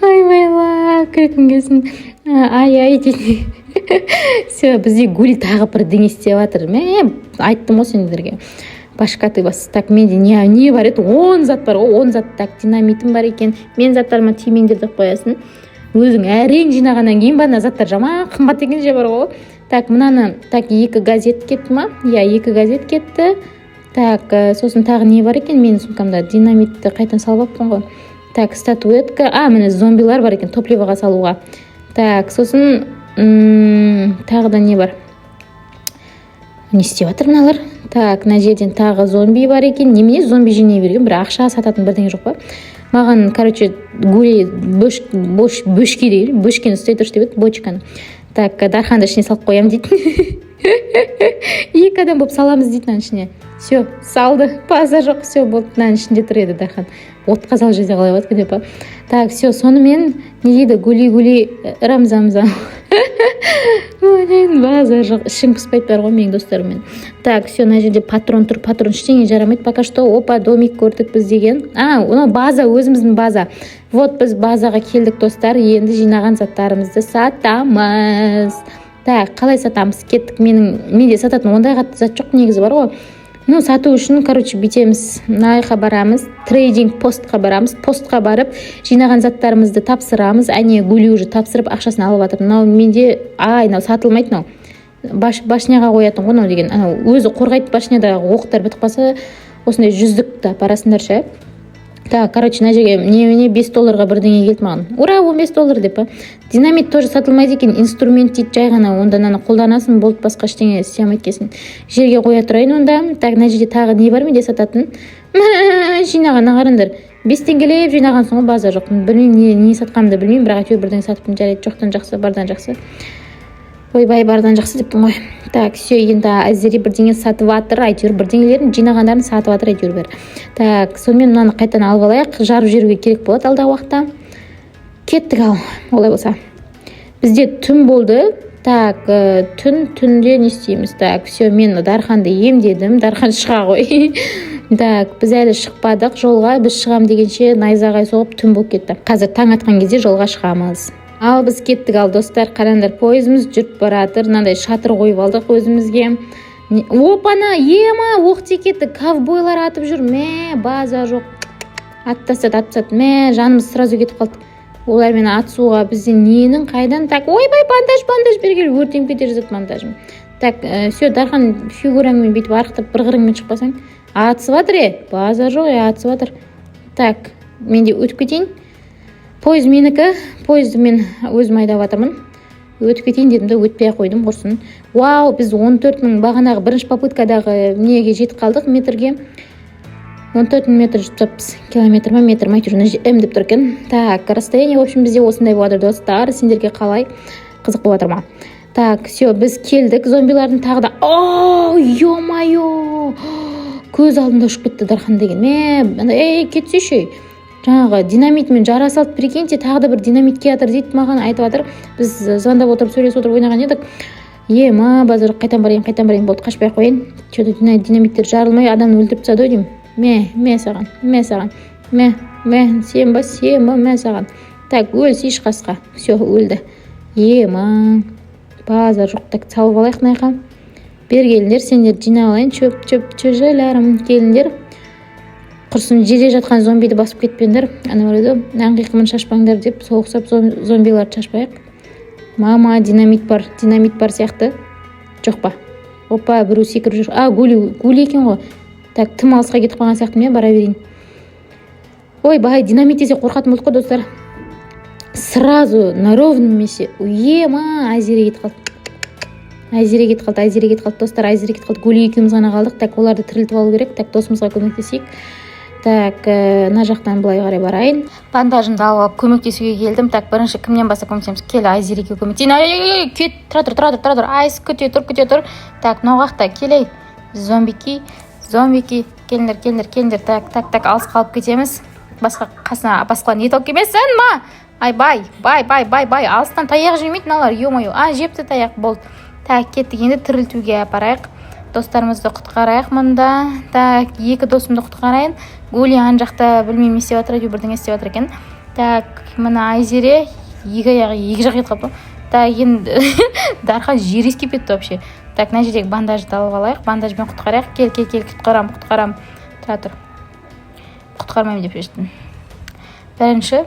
Ойбайлап, күлкім келсін, ай, ай дейді. Все, бізде Гули тағы бірдеңе істеп жатыр. Мә, айттым ғой сендерге, башка ты бас. Так, менде не бар еді? 10 зат бар ғой, 10 зат. Так, динамитім бар екен, менің заттарыма тимеңдер деп қоясың. Өзің әрең жинағаннан кейін ба, ана заттар жаман қымбат екен же бар ғой. Так, мынаны, так, екі газет кетті ма? Иә, екі газет кетті. Так, сосын тағы не бар екен менің сумкамда? Динамитті қайтадан салып алыппын ғой. Так, статуэтка, а, міне, зомбилар бар екен топливоға салуға. Так, сосын тағы да не бар? Не істеп жатыр мыналар? Так, мына жерден тағы зомби бар екен. Немене, зомби жинай берген? Бір ақша сататын бірдеңе жоқ па маған? Короче, Гули бош, бош, бөшке деген, бөшкені ұстай тұршы деп еді, бочканы. Так, Дарханды ішіне салып қоямын дейді. Екі адам болып саламыз дейді мынаның ішіне. Все, салды, база жоқ. Все, болды, мынаның ішінде тұр еді Дархан. Отқа салып жіберсе, қалай болады екен деп па? Так, все, сонымен не дейді? Гули, гули, рамзамзам. Блин, база жоқ, ішің пыспайды бар ғой менің достарыммен. Так, все, мына жерде патрон тұр. Патрон ештеңе жарамайды пока что. Опа, домик көрдік біз деген. А, мынау база, өзіміздің база. Вот, біз базаға келдік, достар. Енді жинаған заттарымызды сатамыз. Так, қалай сатамыз? Кеттік. Менде сататын ондай қатты зат жоқ негізі бар ғой. Ну, сату үшін, короче, бүйтеміз: мына жаққа барамыз, трейдинг постқа барамыз. Постқа барып, жинаған заттарымызды тапсырамыз. Әне, Гули уже тапсырып, ақшасын алып жатыр. Мынау менде, ай, мынау сатылмайды. Мынау башняға қоятын ғой мынау деген. Анау өзі қорғайды, башнядағы оқтар бітіп қалса, осындай жүздікті апарасыңдар ше. Так, короче, мына жерге немене, 5 долларға бірдеңе келді маған. Ура, 15 доллар деп па? Динамит тоже сатылмайды екен. Инструмент дейді жай ғана. Онда мынаны қолданасың, болды, басқа ештеңе істей алмайды екенсің. Жерге қоя тұрайын онда. Так, мына жерде тағы не бар менде сататын? Жинағанына қараңдар, 5 теңгелеп жинағансың ғой, база жоқ. Білмеймін, не сатқанымды білмеймін, бірақ әйтеуір бірдеңе сатыппын. Жарайды, жоқтан жақсы, бардан жақсы. Ойбай, бардан жақсы деппін ғой. Так, все, енді Әзере бірдеңе сатып жатыр. Әйтеуір бірдеңелерін, жинағандарын сатып жатыр әйтеуір бәрі. Так, сонымен мынаны қайтадан алып алайық, жарып жіберуге керек болады алдағы уақытта. Кеттік. Ал олай болса, бізде түн болды. Так, түнде не істейміз? Так, все, мен Дарханды емдедім. Дархан, шыға ғой. Так, біз әлі шықпадық жолға. Біз шығам дегенше, найзағай соғып, түн болып кетті. Қазір таң атқан кезде жолға шығамыз. Ал біз кеттік. Ал, достар, қараңдар, пойызымыз жүріп бара жатыр. Мынандай шатыр қойып алдық өзімізге. Опана, ема, оқ тиіп кетті. Ковбойлар атып жүр. Мә, база жоқ, атып тастады, атып тастады. Мә, жанымыз сразу кетіп қалды. Олармен атысуға бізде ненің қайдан? Так, ойбай, бандаж, бандаж бері кел, өртеніп кете жаздады бандажым. Так, все, Дархан, фигураңмен бүйтіп арықтап, бір қырыңмен шықпасаң. Атысып жатыр, е, базар жоқ, е, атысып жатыр. Так, мен де өтіп кетейін. Пойыз менікі, пойызды мен өзім айдап жатырмын. Өтіп кетейін дедім де, өтпей ақ қойдым, құрсын. Вау, біз 14 000, бағанағы бірінші попыткадағы неге жетіп қалдық, метрге. 14 000 метр жүріп тастаппыз. Километр ма, метр ма, әйтеуір мына жерде м деп тұр екен. Так, расстояние, в общем, бізде осындай болып жатыр. Достар, сендерге қалай, қызық болып жатыр ма? Так, все, біз келдік. Зомбилардың тағы да, о, е мое, көз алдымда ұшып кетті Дархан деген. Мә, андай, ей, кетсейші, ей. Жаңағы динамитмен жара салды, прикиньте. Тағы да бір динамит келатыр дейді, маған айтып жатыр. Біз звондап отырып, сөйлесіп отырып ойнаған едік. Ема, базар, қайтан барайын, қайтан барайын? Болды, қашпай ақ қояйын. Че то динамиттер жарылмай, адамды өлтіріп тастады ау деймін. Мә, мә саған, мә саған, мә, мә, сен ба, сен ба, мә саған. Так, өлсейші, қасқа. Все, өлді. Ема, базар жоқ. Так, салып алайық мына жаққа. Бері келіңдер, сендерді жинап алайын. Чөп, чөп, чөжелерім, келіңдер. Құрсын, жерде жатқан зомбиді басып кетпеңдер. Ана бар еді, нан қиқымын шашпаңдар деп, сол ұқсап зомбиларды шашпайық. Мама, динамит бар, динамит бар сияқты, жоқ па? Опа, біреу секіріп жүр. А, Гули, Гули екен ғой. Так, тым алысқа кетіп қалған сияқтымын, иә, бара берейін. Ойбай, динамит десе, қорқатын болдық қой, достар. Сразу на ровном месте. Ема, Айзере кетіп қалды, Айзере кетіп қалды, Айзере кетіп қалды, достар, Айзере кетіп қалды. Гули екеуміз ғана қалдық. Так, оларды тірілтіп алу керек. Так, досымызға көмектесейік. Так, мына жақтан былай қарай барайын. Бандажымды алып алып, көмектесуге келдім. Так, бірінші кімнен бастап көмектесеміз? Кел, Айзереге көмектесейін. Ай, ай, ай, кет, тұра тұр, тұра тұр, тұра тұр, айс, күте тұр, күте тұр. Так, мынау қақта? Кел, ей, зомбики, зомбики, келіңдер, келіңдер, келіңдер. Так, так, так, алысқа алып кетеміз. Басқа қасына басқалар не тауып келмесін ма? Ай, бай, бай, бай, бай, бай, алыстан таяқ жемейді мыналар, е мое. А, жепті таяқ, болды. Так, кеттік, енді тірілтуге апарайық, достарымызды құтқарайық мында. Так, екі досымды құтқарайын. Гули ана жақта, білмеймін, не істеп жатыр, әйтеуір бірдеңе істеп жатыр екен. Так, мына Айзере екі аяғы екі жаққа кетіп қалыпты. Так, енді Дархан жер иіскеп кетті вообще. Так, мына жердегі бандажды алып алайық, бандажбен құтқарайық. Кел, кел, кел, құтқарамын, құтқарамын, тұра тұр. Құтқармаймын деп шештім. Бірінші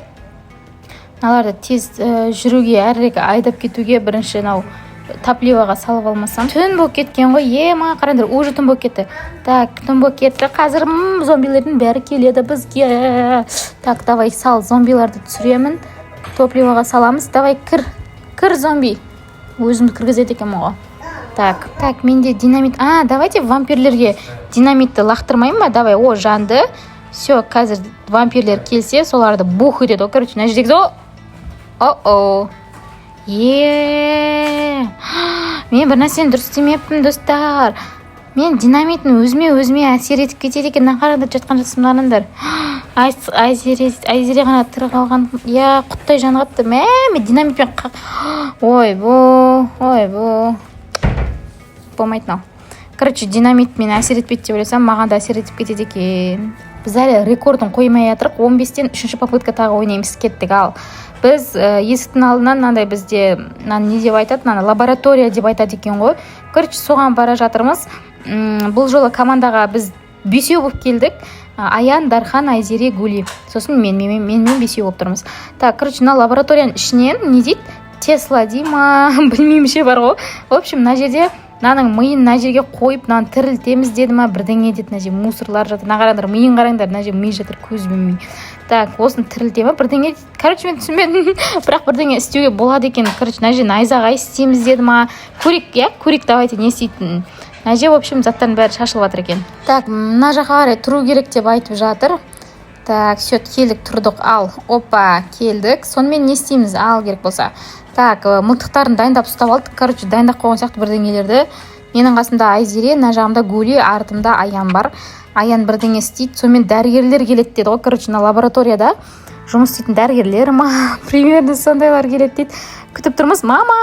мыналарды тез жүруге, әрірек айдап кетуге бірінші мынау топливоға салып алмасам. Түн болып кеткен ғой. Ема, қараңдар, уже түн болып кетті. Так, түн болып кетті. Қазір зомбилердің бәрі келеді бізге. Так, давай, сал, зомбиларды түсіремін, топливоға саламыз. Давай, кір, кір, зомби. Өзімді кіргізеді екенмін ғой. Так, так, менде динамит. А, давайте вампирлерге динамитті лақтырмаймын ба? Давай. О, жанды. Все, қазір вампирлер келсе, соларды бух етеді ғой. Короче, мына жердегі, о, о, Е, мен бір нәрсені дұрыс істемеппін, достар. Мен динамиттің өзіме әсер етіп кетеді екен. Мына қараңдар, жатқан жатысымды қараңдар. Айзере ғана тірі қалған, иә, құттай жанып қалыпты. Мә, мен динамитпен ойбу, ойбу, болмайды мынау. Короче, динамитмен әсер етпейді деп ойласам, маған да әсер етіп кетеді екен. Біз әлі рекордын қоймай жатырық, 15-тен үшінші попытка тағы ойнаймыз. Кеттік. Ал біз есіктің алдынан мынандай, бізде мынаны не деп айтады, мынаны лаборатория деп айтады екен ғой. Короче, соған бара жатырмыз. Бұл жолы командаға біз бесеу болып келдік: Аян, Дархан, Айзере, Гули, сосын мен. Менімен бесеу болып тұрмыз. Так, короче, мына лабораторияның ішінен не дейді, Тесла дей ма, білмеймін ше, бар ғой. В общем, мына жерде мынаның миын мына жерге қойып, мынаны тірілтеміз деді ма, бірдеңе деді. Мына жерде мусорлар жатыр. Мына қараңдар, миын қараңдар, мына жерде ми жатыр, көзбен ми. Так, осыны тірілте ма, бірдеңе дейді. Короче, мен түсінбедім, бірақ бірдеңе істеуге болады екен. Короче, мына жерде найзағай істейміз деді ма, көрейік, иә, көрейік, давайте, не істейтінін. Мына жерде, в общем, заттардың бәрі шашылып жатыр екен. Так, мына жаққа қарай тұру керек деп айтып жатыр. Так, все, келдік, тұрдық. Ал, опа, келдік. Сонымен не істейміз? Ал, керек болса, так, мылтықтарын дайындап ұстап алдық. Короче, дайындап қойған сияқты бірдеңелерді. Менің қасымда Айзере, мына жағымда Гули, артымда Аян бар. Аян бірдеңе істейді. Сонымен дәрігерлер келеді деді ғой. Короче, мына лабораторияда жұмыс істейтін дәрігерлер ма, примерно сондайлар келеді дейді. Күтіп тұрмыз. Мама,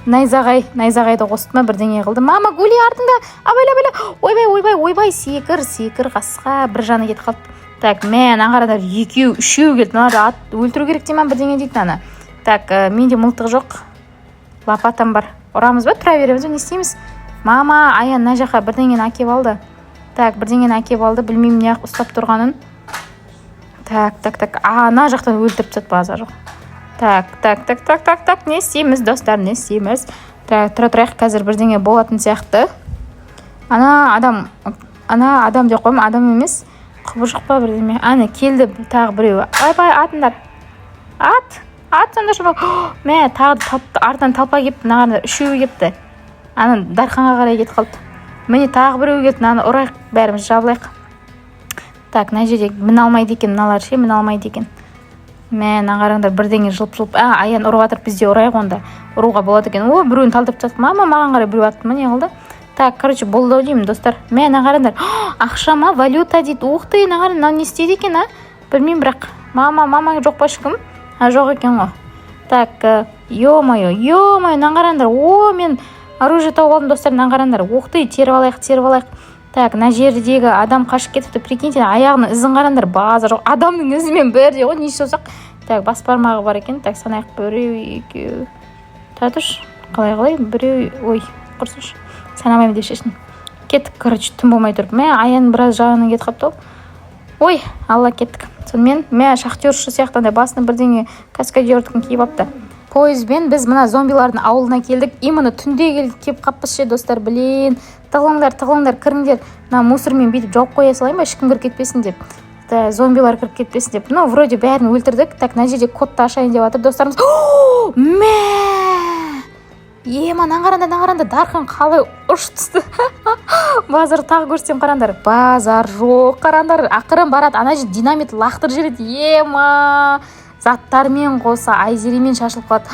найзағай, найзағайды қосты ма, бірдеңе қылды. Мама, Гули, артыңда, абайла, абайла! Ойбай, ойбай, ойбай, секір, секір, қасқа, бір жаны кетіп қалды. Так, мә, ана қараңдар, екеу, үшеу келді. Мыналарды ат, өлтіру керек дей ма, бірдеңе дейді ана. Так, менде мылтық жоқ, лопатам бар. Ұрамыз ба, тұра береміз ба, не істейміз? Мама, Аян мына жаққа бірдеңені әкеліп алды. Так, бірдеңені әкеліп алды, білмеймін неғып ұстап тұрғанын. Так, так, так, ана жақтан өлтіріп тастады, базар жоқ. Так, так, так, так, так, так, не істейміз, достар, не істейміз? Так, тұра тұрайық, қазір бірдеңе болатын сияқты. Ана адам, ана адам деп қоямын, адам емес, құбыжық па, бірдеме. Әне келді тағы біреуі. Ойбай, атыңдар, ат, атсаңдаршы! Мә, тағы артынан толпа келіпті. Мына қараңдар, үшеуі келіпті. Ана Дарханға қарай кетіп қалды. Міне, тағы біреуі келді. Мынаны ұрайық, бәріміз жабылайық. Так, мына жерде міне алмайды екен мыналар ше, міне алмайды екен. Мә, мына қараңдар, бірдеңе жылп жылп. А, Аян ұрып жатыр, біз де ұрайық онда, ұруға болады екен. О, біреуін талдырып тастадық. Мама, маған қарай біреу атты ма, не қылды? Так, короче, болды ау деймін, достар. Мә, мына қараңдар, ақша ма, валюта дейді. Ух ты, мына қараңдар, мынау не істейді екен, а, білмеймін бірақ. Мама, мама, жоқ па ешкім? А, жоқ екен ғой. Так, ё-моё, ё-моё, мынаны қараңдар. О, мен оружие тауып алдым, достар, мынаны қараңдар. Ух ты, теріп алайық, теріп алайық. Так, мына жердегі адам қашып кетіпті, прикиньте. Аяғының ізін қараңдар, базар жоқ, адамның ізімен бірдей ғой, неше саусақ. Так, бас бармағы бар екен. Так, санайық: біреу, екеу, тұра тұршы, қалай, қалай, біреу, ой, құрсыншы, санамаймын деп шештім. Кеттік, короче, түн болмай тұрып. Мә, Аян біраз жағынан кетіп қалыпты ғой. Ой, алла, кеттік. Сонымен, мә, шахтершы сияқты андай басына бірдеңе, каскадердікін киіп алыпты. Пойызбен біз мына зомбилардың ауылына келдік. Именно түнде келіп қалыппыз ше, достар. Блин, тығылыңдар, тығылыңдар, кіріңдер. Мына мусормен бүйтіп жауып қоя салайын ба, ешкім кіріп кетпесін деп, зомбилар кіріп кетпесін деп. Ну, вроде бәрін өлтірдік. Так, мына жерде кодты ашайын деп жатыр достарымыз. Мә, ема, мынаны қараңдар, мынаны қараңдар, Дархан қалай ұшып түсті! Базар, тағы көрсетемін, қараңдар, базар жоқ, қараңдар, ақырын барады. Ана жерде динамит лақтырып жібереді. Ема, заттармен қоса Айзеремен шашылып қалады.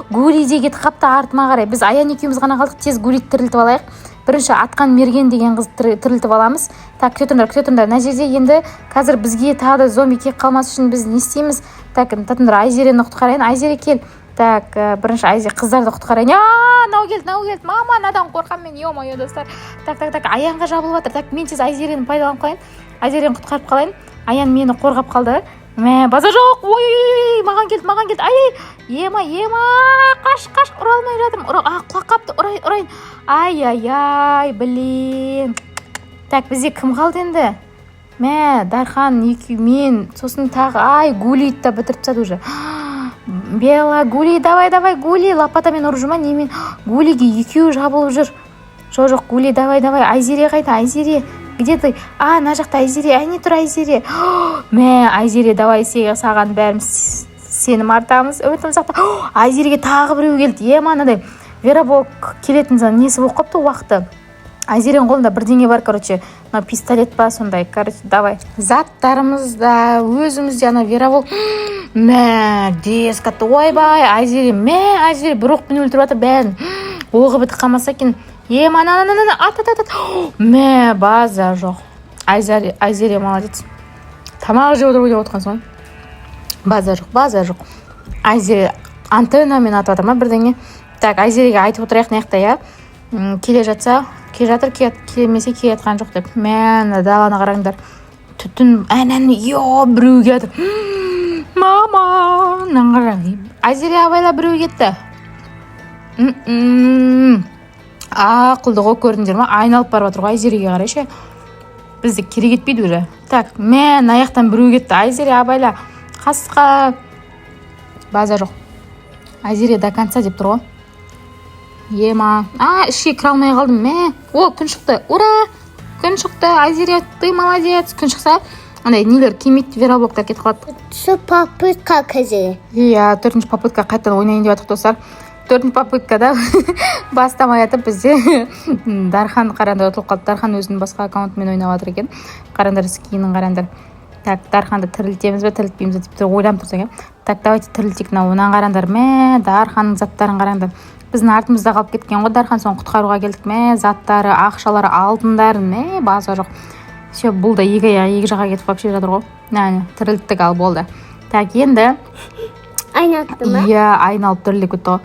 Гули де кетіп қалыпты артыма қарай. Біз Аян екеуміз ғана қалдық. Тез Гулиді тірілтіп алайық. Бірінші атқан мерген деген қызды тірілтіп аламыз. Так, күте тұрыңдар, күте тұрыңдар. Мына жерде енді қазір бізге тағы да зомби келіп қалмас үшін біз не істейміз? Так, тұрыңдар, Айзерені құтқарайын. Айзере, кел. Так, бірінші Айзе, қыздарды құтқарайын. А, мынау келді, мынау келді! Мама, мынадан қорқамын мен, ё-моё, достар. Так, так, так, Аянға жабылып жатыр. Так, мен тез Айзерені пайдаланып қалайын, Айзерені құтқарып қалайын. Аян мені қорғап қалды. Мә, базар жоқ! Ой, ой, маған келді, маған келді! Ай, ай, ема, ема, қаш, қаш, ұра алмай жатырмын. Ұра, а, құлап қалыпты. Ұрайын, ұрайын. Ай, ай, ай, блин. Так, бізде кім қалды енді? Мә, Дархан екеу, мен, сосын тағы, ай, Гулиді да бітіріп тастады уже. Бела, Гули, давай, давай, Гули, лопатамен ұрып жүр ма, немен? Гулиге екеуі жабылып жүр. Жоқ, жоқ, Гули, давай, давай. Айзере қайда? Айзере, где ты? А, мына жақта Айзере, әне тұр Айзере. Мә, Айзере, давай, саған бәріміз сенім артамыз, үмітіміз сақта. Айзереге тағы біреу келді. Ема, анадай вероволк келетін несі болып қалыпты, уақыты. Айзеренің қолында бірдеңе бар, короче, мынау пистолет па, сондай. Короче, давай, заттарымыз да, өзіміз де. Ана вероволк Мә, деск атты. Ойбай, Айзере, мә, Айзере бір оқпен өлтіріп жатыр бәрін. Оғы бітіп қалмаса екен. Е, ана, ана, ана, ат, ат, ат, ат. Мә, база жоқ. Айзере, Айзере молодец. Тамақ жеп отырып ойнап отқан соң. База жоқ, база жоқ. Айзере антеннамен атып жатыр ма бірдеңе? Так, Айзереге айтып отырайық мына жақта, иә. Келе жатса, келе жатыр, келмесе, келе жатқан жоқ деп. Мә, мына даланы қараңдар. Түтін, әнән, йо, біреу келатыр. Мама, мынаны қараң. Айзере, абайла, біреу кетті. Ақылды ғой, көрдіңдер ма? Айналып барып жатыр ғой Айзереге қарай ше. Бізді керек етпейді уже. Так, мә, мына жақтан біреу кетті. Айзере, абайла. Қасқа. База жоқ. Айзере до конца деп тұр ғой. Ема. А, ішке кіре алмай қалдым. Мә. О, күн шықты. Ура! Күн шықты. Айзере, ты молодец. Күн шықса, андай нелер келмейді, вероблоктар кетіп қалады. Төртінші попытка қазір. Иә, төртінші попытка, қайтадан ойнайын деп жатырмық, достар. Төртінші попыткада бастамай жатып, бізде Дархан, қараңдар, ұтылып қалды. Дархан өзінің басқа аккаунтымен ойнап жатыр екен. Қараңдар, скинін қараңдар. Так, Дарханды тірілтеміз бе, тірілтпейміз бе деп тұр, ойланып тұрсаң, иә. Так, давайте тірілтейік. Мынау, мынаны қараңдар. Мә, Дарханның заттарын қараңдар. Біздің артымызда қалып кеткен ғой Дархан, соны құтқаруға келдік. Мә, заттары, ақшалары, алтындары, мә, база жоқ. Все, бұл да екі аяғы екі жаққа кетіп вообще жатыр ғой. Мә, тірілттік, ал болды. Так, енді Айналды ма? Иә, айналып тіріліп кетті ғой.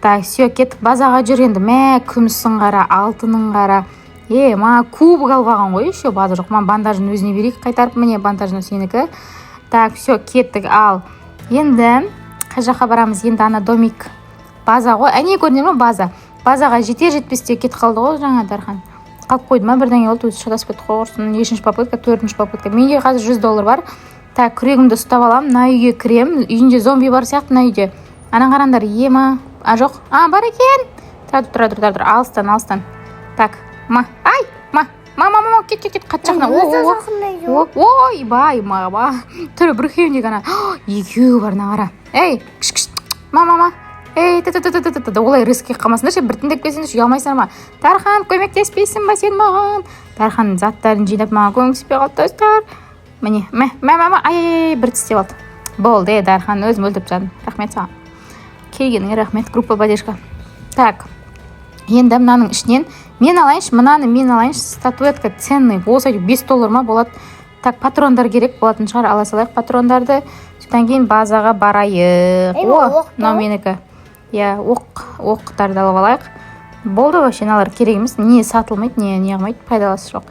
Так, все, кеттік, базаға жүр енді. Мә, күмісін қара, алтынын қара. Е, маған кубок алып алған ғой еще, база жоқ. Маған бандажын өзіне берейік қайтарып. Міне, бандажын сенікі. Так, все, кеттік. Ал енді қай жаққа барамыз? Енді ана домик, база ғой, әне, көрдіңдер ма, база. Базаға жетер жетпесте кетіп қалды ғой жаңа Дархан. Қалып қойды ма, бірдеңе болды, өзі шатасып кетті ғой құрсын. Нешінші попытка? Төртінші попытка. Менде қазір 100 доллар бар. Так, күрегімді ұстап аламын, мына үйге кіремін. Үйінде зомби бар сияқты мына үйде. Ана, қараңдар, ема. А, жоқ, а, бар екен. Тұра тұр, тұра тұр, тұра тұр, алыстан, алыстан. Так, ма, ай, ма, ма, ма, ма, кет, кет, кет, қатты жақын. О, о, о, ойбай, мама, түрі біреуінде ғана, екеуі бар. Мына қара, ей, кіш, кіш, ма, ма, ма, ей, т т т т т т. Олай рискке қалмасыңдаршы, біртіндеп келсеңдерші, ұялмайсыңдар ма? Дархан, көмектеспейсің ба сен маған? Дархан заттарын жинап, маған көмектеспей қалды, достар. Міне, мә, мә, мә, мә, ай, ай, бір тістеп алды. Болды, е, Дархан, өзім өлтіріп тастадым. Рахмет саған, келгеніңе рахмет. Группа поддержка. Так, енді мынаның ішінен мен алайыншы, мынаны мен алайыншы. Статуэтка ценный болса, 5 доллар ма болады. Так, патрондар керек болатын шығар, ала салайық патрондарды. Содан кейін базаға барайық. О, мынау менікі, иә. Оқ, оқтарды алып алайық. Болды, вообще мыналар керек емес, не сатылмайды, не не қылмайды, пайдалысы жоқ.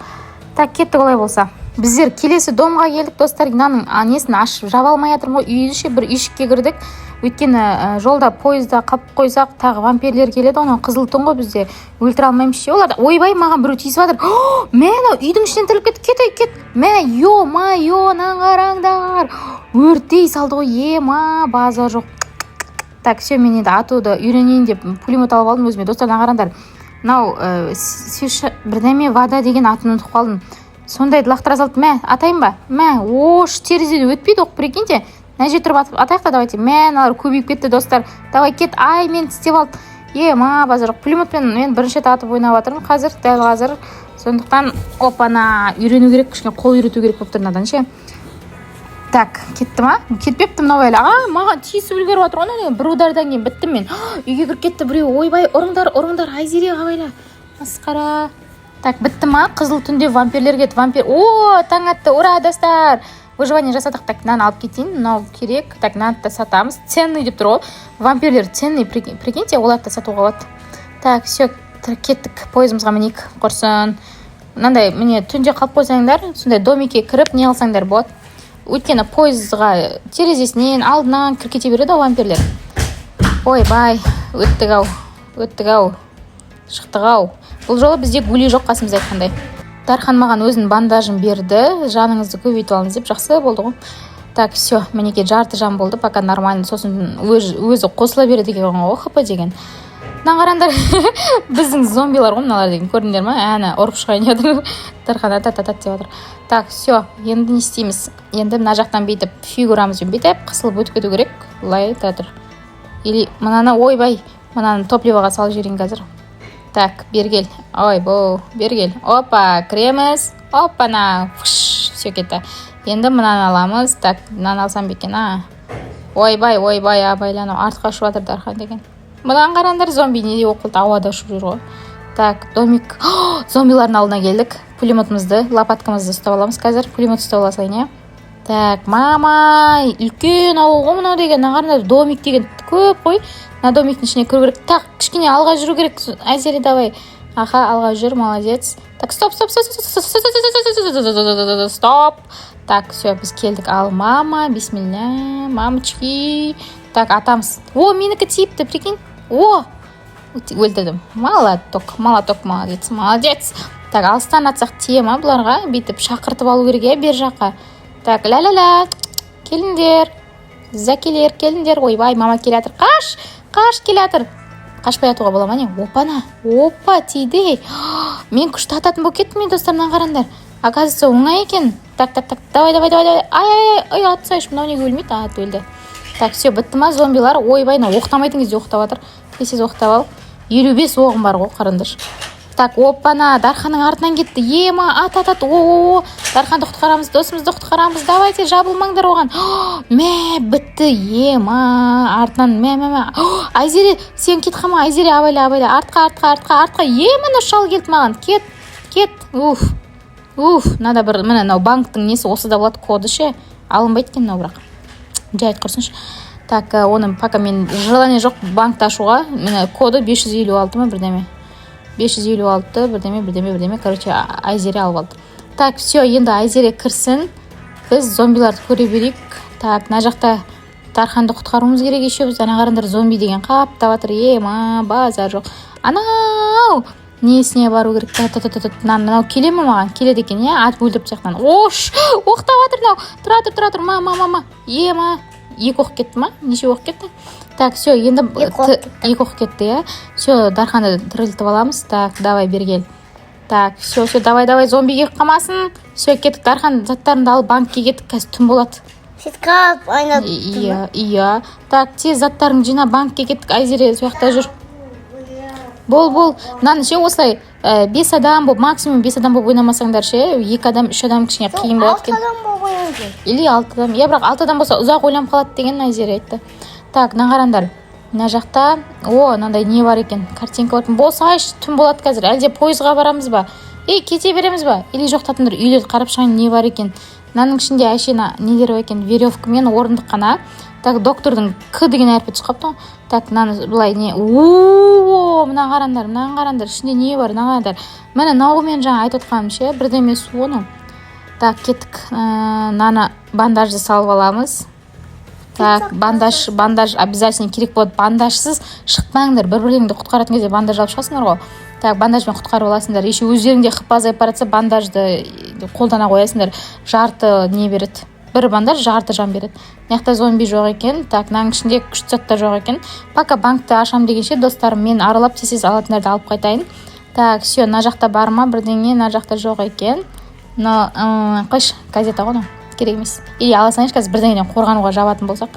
Так, кеттік олай болса. Біздер келесі домға келдік, достар. Мынаның несін ашып жаба алмай жатырмын ғой үйді ше. Бір үйшікке кірдік, өйткені жолда пойызда қалып қойсақ, тағы вампирлер келеді ғой. Анау қызыл түн ғой, бізде өлтіре алмаймыз ше оларды. Ойбай, маған біреу тиісіп жатыр. Мә, анау үйдің ішінен тіріліп кетті. Кет, ей, кет. Мә, ё-моё, мынаны қараңдар, өртей салды ғой. Ема, база жоқ. Так, все, мен енді атуды үйренейін деп пулемет алып алдым өзіме. Достар, мына қараңдар, мынау бірдеме вода деген, атын ұмытып қалдым, сондайды лақтыра салды. Мә, атайын ба? Мә, ош, терезеден өтпейді оқ, прикиньте. Мына жерде тұрып атайық та, давайте. Мә, мыналар көбейіп кетті, достар. Давай, кет. Ай, мені тістеп алды. Е, ма, базар жоқ. Пулеметпен мен бірінші рет атып ойнап жатырмын қазір, дәл қазір. Сондықтан, опана, үйрену керек, кішкене қол үйрету керек болып тұр мынадан ше. Так, кетті ма, кетпепті мынау әлі. А, маған тиісіп үлгеріп жатыр ғой мынау. Бір удардан кейін біттім мен. Үйге кіріп кетті біреу. Ойбай, ұрыңдар, ұрыңдар, Айзере, абайла, масқара. Так, бітті ма? Қызыл түнде вампирлер кетті, вампир. О, таң атты, ура, достар, выживание жасадық. Так, мынаны алып кетейін, мынау керек. Так, мынаны да сатамыз, ценный деп тұр ғой. Вампирлер ценный, прикиньте, оларды да сатуға болады. Так, все, кеттік, пойызымызға мінейік құрсын. Мынандай, міне, түнде қалып қойсаңдар, сондай домикке кіріп не алсаңдар болады, өйткені пойызға терезесінен, алдынан кіріп кете береді ғой вампирлер. Ойбай, өттік ау, өттік ау, шықтық ау. Бұл жолы бізде гули жоқ қасымызда. Айтқандай, Дархан маған өзінің бандажын берді, жаныңызды көбейтіп алыңыз деп. Жақсы болды ғой. Так, все, мінекей, жарты жан болды, пока нормально. Сосын өзі қосыла береді екен ғой хп деген. Мына қараңдар, біздің зомбилар ғой мыналар деген, көрдіңдер ма? Әні, ұрып шығайын деп жатыр. Дархан ат, ат, ат деп жатыр. Так, все, енді не істейміз? Енді мына жақтан бүйтіп фигурамызбен бүйтіп қысылып өтіп кету керек. Былай, тұра тұр. Или мынаны, ойбай, мынаны топливоға салып жіберейін қазір. Так, бері кел, ойбу, бері кел. Опа, кіреміз. Опана, все, кетті. Енді мынаны аламыз. Так, мынаны алсам ба екен? А, Ойбай, ойбай, абайла, анау артқа ұшып жатыр Дархан деген. Мынаны қараңдар, зомби не болып қалды, ауада ұшып жүр ғой. Так, домик, зомбилардың алдына келдік. Пулеметімізді, лопаткамызды ұстап аламыз қазір. Пулемет ұстап ала салайын, иә. Так, мама, үлкен ауыл ғой мынау деген. Мына қараңдар, домик деген көп қой. Мына домиктің ішіне кіру керек. Так, кішкене алға жүру керек. Айзере, давай. Аха, алға жүр, молодец. Так, стоп, стоп, стоп, стоп, стоп, стоп, стоп, стоп. Так, все, біз келдік. Ал, мама, бисмилля, мамочки. Так, атамыз. О, менікі тиіпті, прикинь. О, өлтірдім. Молоток, молоток, молодец, молодец. Так, алыстан атсақ тие ма бұларға? Бүйтіп шақыртып алу керек, иә, бер жаққа. Так, ля ля ля, келіңдер, зәкелер, келіңдер. Ойбай, мама келе жатыр. Қаш, қаш, келе жатыр. Қашпай атуға бола ма, не? Опана, опа, тиді. Мен күшті ататын болып кеттім мен, достар. Мынаны қараңдар, оказывается, оңай екен. Так, так, так, давай, давай, давай, давай. Ай, ай, ай, атсайшы. Мынау неге өлмейді? А, өлді. Так, все, бітті ма зомбилар? Ойбай, мынау оқтамайтын кезде оқтап жатыр. Тез, тез оқтап ал. 55 оғым бар ғой, қараңдаршы. Так, оппана, Дарханның артынан кетті. Ема, ат, ат, ат! О, о, Дарханды құтқарамыз, досымызды құтқарамыз. Давайте, жабылмаңдар оған. Мә, бітті. Ема, артынан, мә, мә, мә! Айзере, сен кетіп қалма. Айзере, абайла, абайла. Артқа, артқа, артқа, артқа! Ема, мына шал келді маған. Кет, кет! Уф, уф, мынада бір, міне, мынау банктың несі осы да болады. Коды ше, алынбайды екен мынау, бірақ жай құрсыншы. Так, оны пока мен желание жоқ банкті ашуға. Міне, коды 556 ма, бірдеме, 556, бірдеме, бірдеме, бірдеме. Короче, Айзере алып алды. Так, все, енді Айзере кірсін, біз зомбиларды көре берейік. Так, мына жақта Дарханды құтқаруымыз керек еще біз. Ана қараңдар, зомби деген қаптап жатыр. Ема, базар жоқ. Анау несіне бару керек? Мынау келе ме маған? Келеді екен, иә. Атып өлтіріп тастайық. Ош, оқтап жатыр мынау. Тұра тұр, тұра тұр! Ма, ма, ма, ма! Ема, екі оқ кетті ма? Неше оқ кетті? Так, все, енді Екі оқ кетті. Екі оқ кетті, иә. Все, Дарханды тірілтіп аламыз. Так, давай, бері кел. Так, все, все, давай, давай, зомби келіп қалмасын. Все, кеттік. Дархан, заттарыңды алып, банкке кеттік, қазір түн болады. Сөйтіп айналып. Иә, так, тез заттарыңды жина, банкке кеттік. Айзере сол жақта жүр. Бол, бол. Мынаны ше, осылай бес адам болып, максимум бес адам болып ойнамасаңдар ше, екі адам, үш адам кішкене қиын болады Алты екен. адам болған екен. Или алты адам, иә. Бірақ алты адам болса, ұзақ ойланып қалады деген Айзере айтты. Так, мына қараңдар, мына жақта, о, мынандай не бар екен, картинка бар екен. Болсайшы, түн болады қазір. Әлде пойызға барамыз ба? Ей, кете береміз ба или жоқ? Татыңдар, үйлерді қарап шығайын, не бар екен мынаның ішінде. Әшейін нелер бар екен? Веревка мен орындық қана. Так, доктордың К деген әрпі түсіп қалыпты ғой. Так, мынаны былай не? О, мына қараңдар, мынаны қараңдар, ішінде не бар? Мына қараңдар, міне, мынау мен жаңа айтып отқаным ше, бірдеме су ғой мынау. Так, кеттік. Мынаны, бандажды салып аламыз. Так, бандаж, бандаж обязательно керек болады. Бандажсыз шықпаңдар. бір бірлеріңді құтқаратын кезде бандаж алып шығасыңдар ғой. Так, бандажбен құтқарып аласыңдар. Еще өздерің де хп азайып бара жатса, бандажды қолдана қоясыңдар. Жарты не береді, бір бандаж жарты жан береді. Мына жақта зомби жоқ екен. Так, мынаның ішінде күшті заттар жоқ екен. Пока банкті ашамын дегенше, достарым, мен аралап, тез тез алатындарды алып қайтайын. Так, все, мына жақта бар ма бірдеңе? Мына жақта жоқ екен. Но қойшы, газета ғой мынау, керек емес. Или ала салайыншы, қазір бірдеңеден қорғануға жабатын болсақ.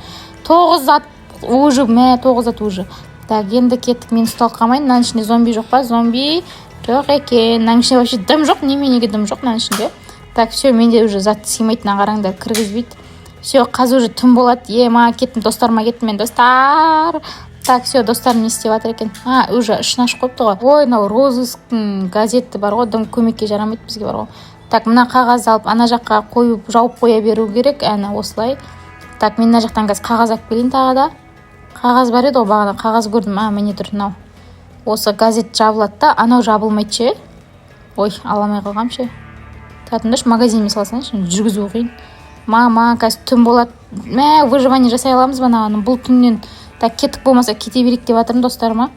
Тоғыз зат уже, мә, тоғыз зат уже. Так, енді кеттік, мен ұсталып қалмайын. Мынаның ішінде зомби жоқ па? Зомби жоқ екен. Мынаның ішінде вообще дым жоқ. Неменеге дым жоқ мынаның ішінде? Так, все, менде уже зат сыймайды. Мына қараңдар, кіргізбейді. Все, қазір уже түн болады. Ема, кеттім, достарыма кеттім мен, достар. Так, все, достарым не істеп жатыр екен? А, уже ішін ашып қойыпты ғой. Ой, мынау розысктың газеті бар ғой, дым көмекке жарамайды бізге бар ғой. Так, мына қағазды алып, ана жаққа қойып, жауып қоя беру керек, әне осылай. Так, мен мына жақтан қазір қағаз алып келейін. Тағы да қағаз бар еді ғой, бағана қағаз көрдім. А, міне тұр мынау. Осы газет жабылады да, анау жабылмайды ше. Ой, ала алмай қалғанмын ше. Тұра тұрыңдаршы, магазинге сала салайыншы, жүргізу қиын. Мама, қазір түн болады. Мә, выживание жасай аламыз ба мынаны бұл түннен? Так, кеттік, болмаса кете берейік деп жатырмын достарыма.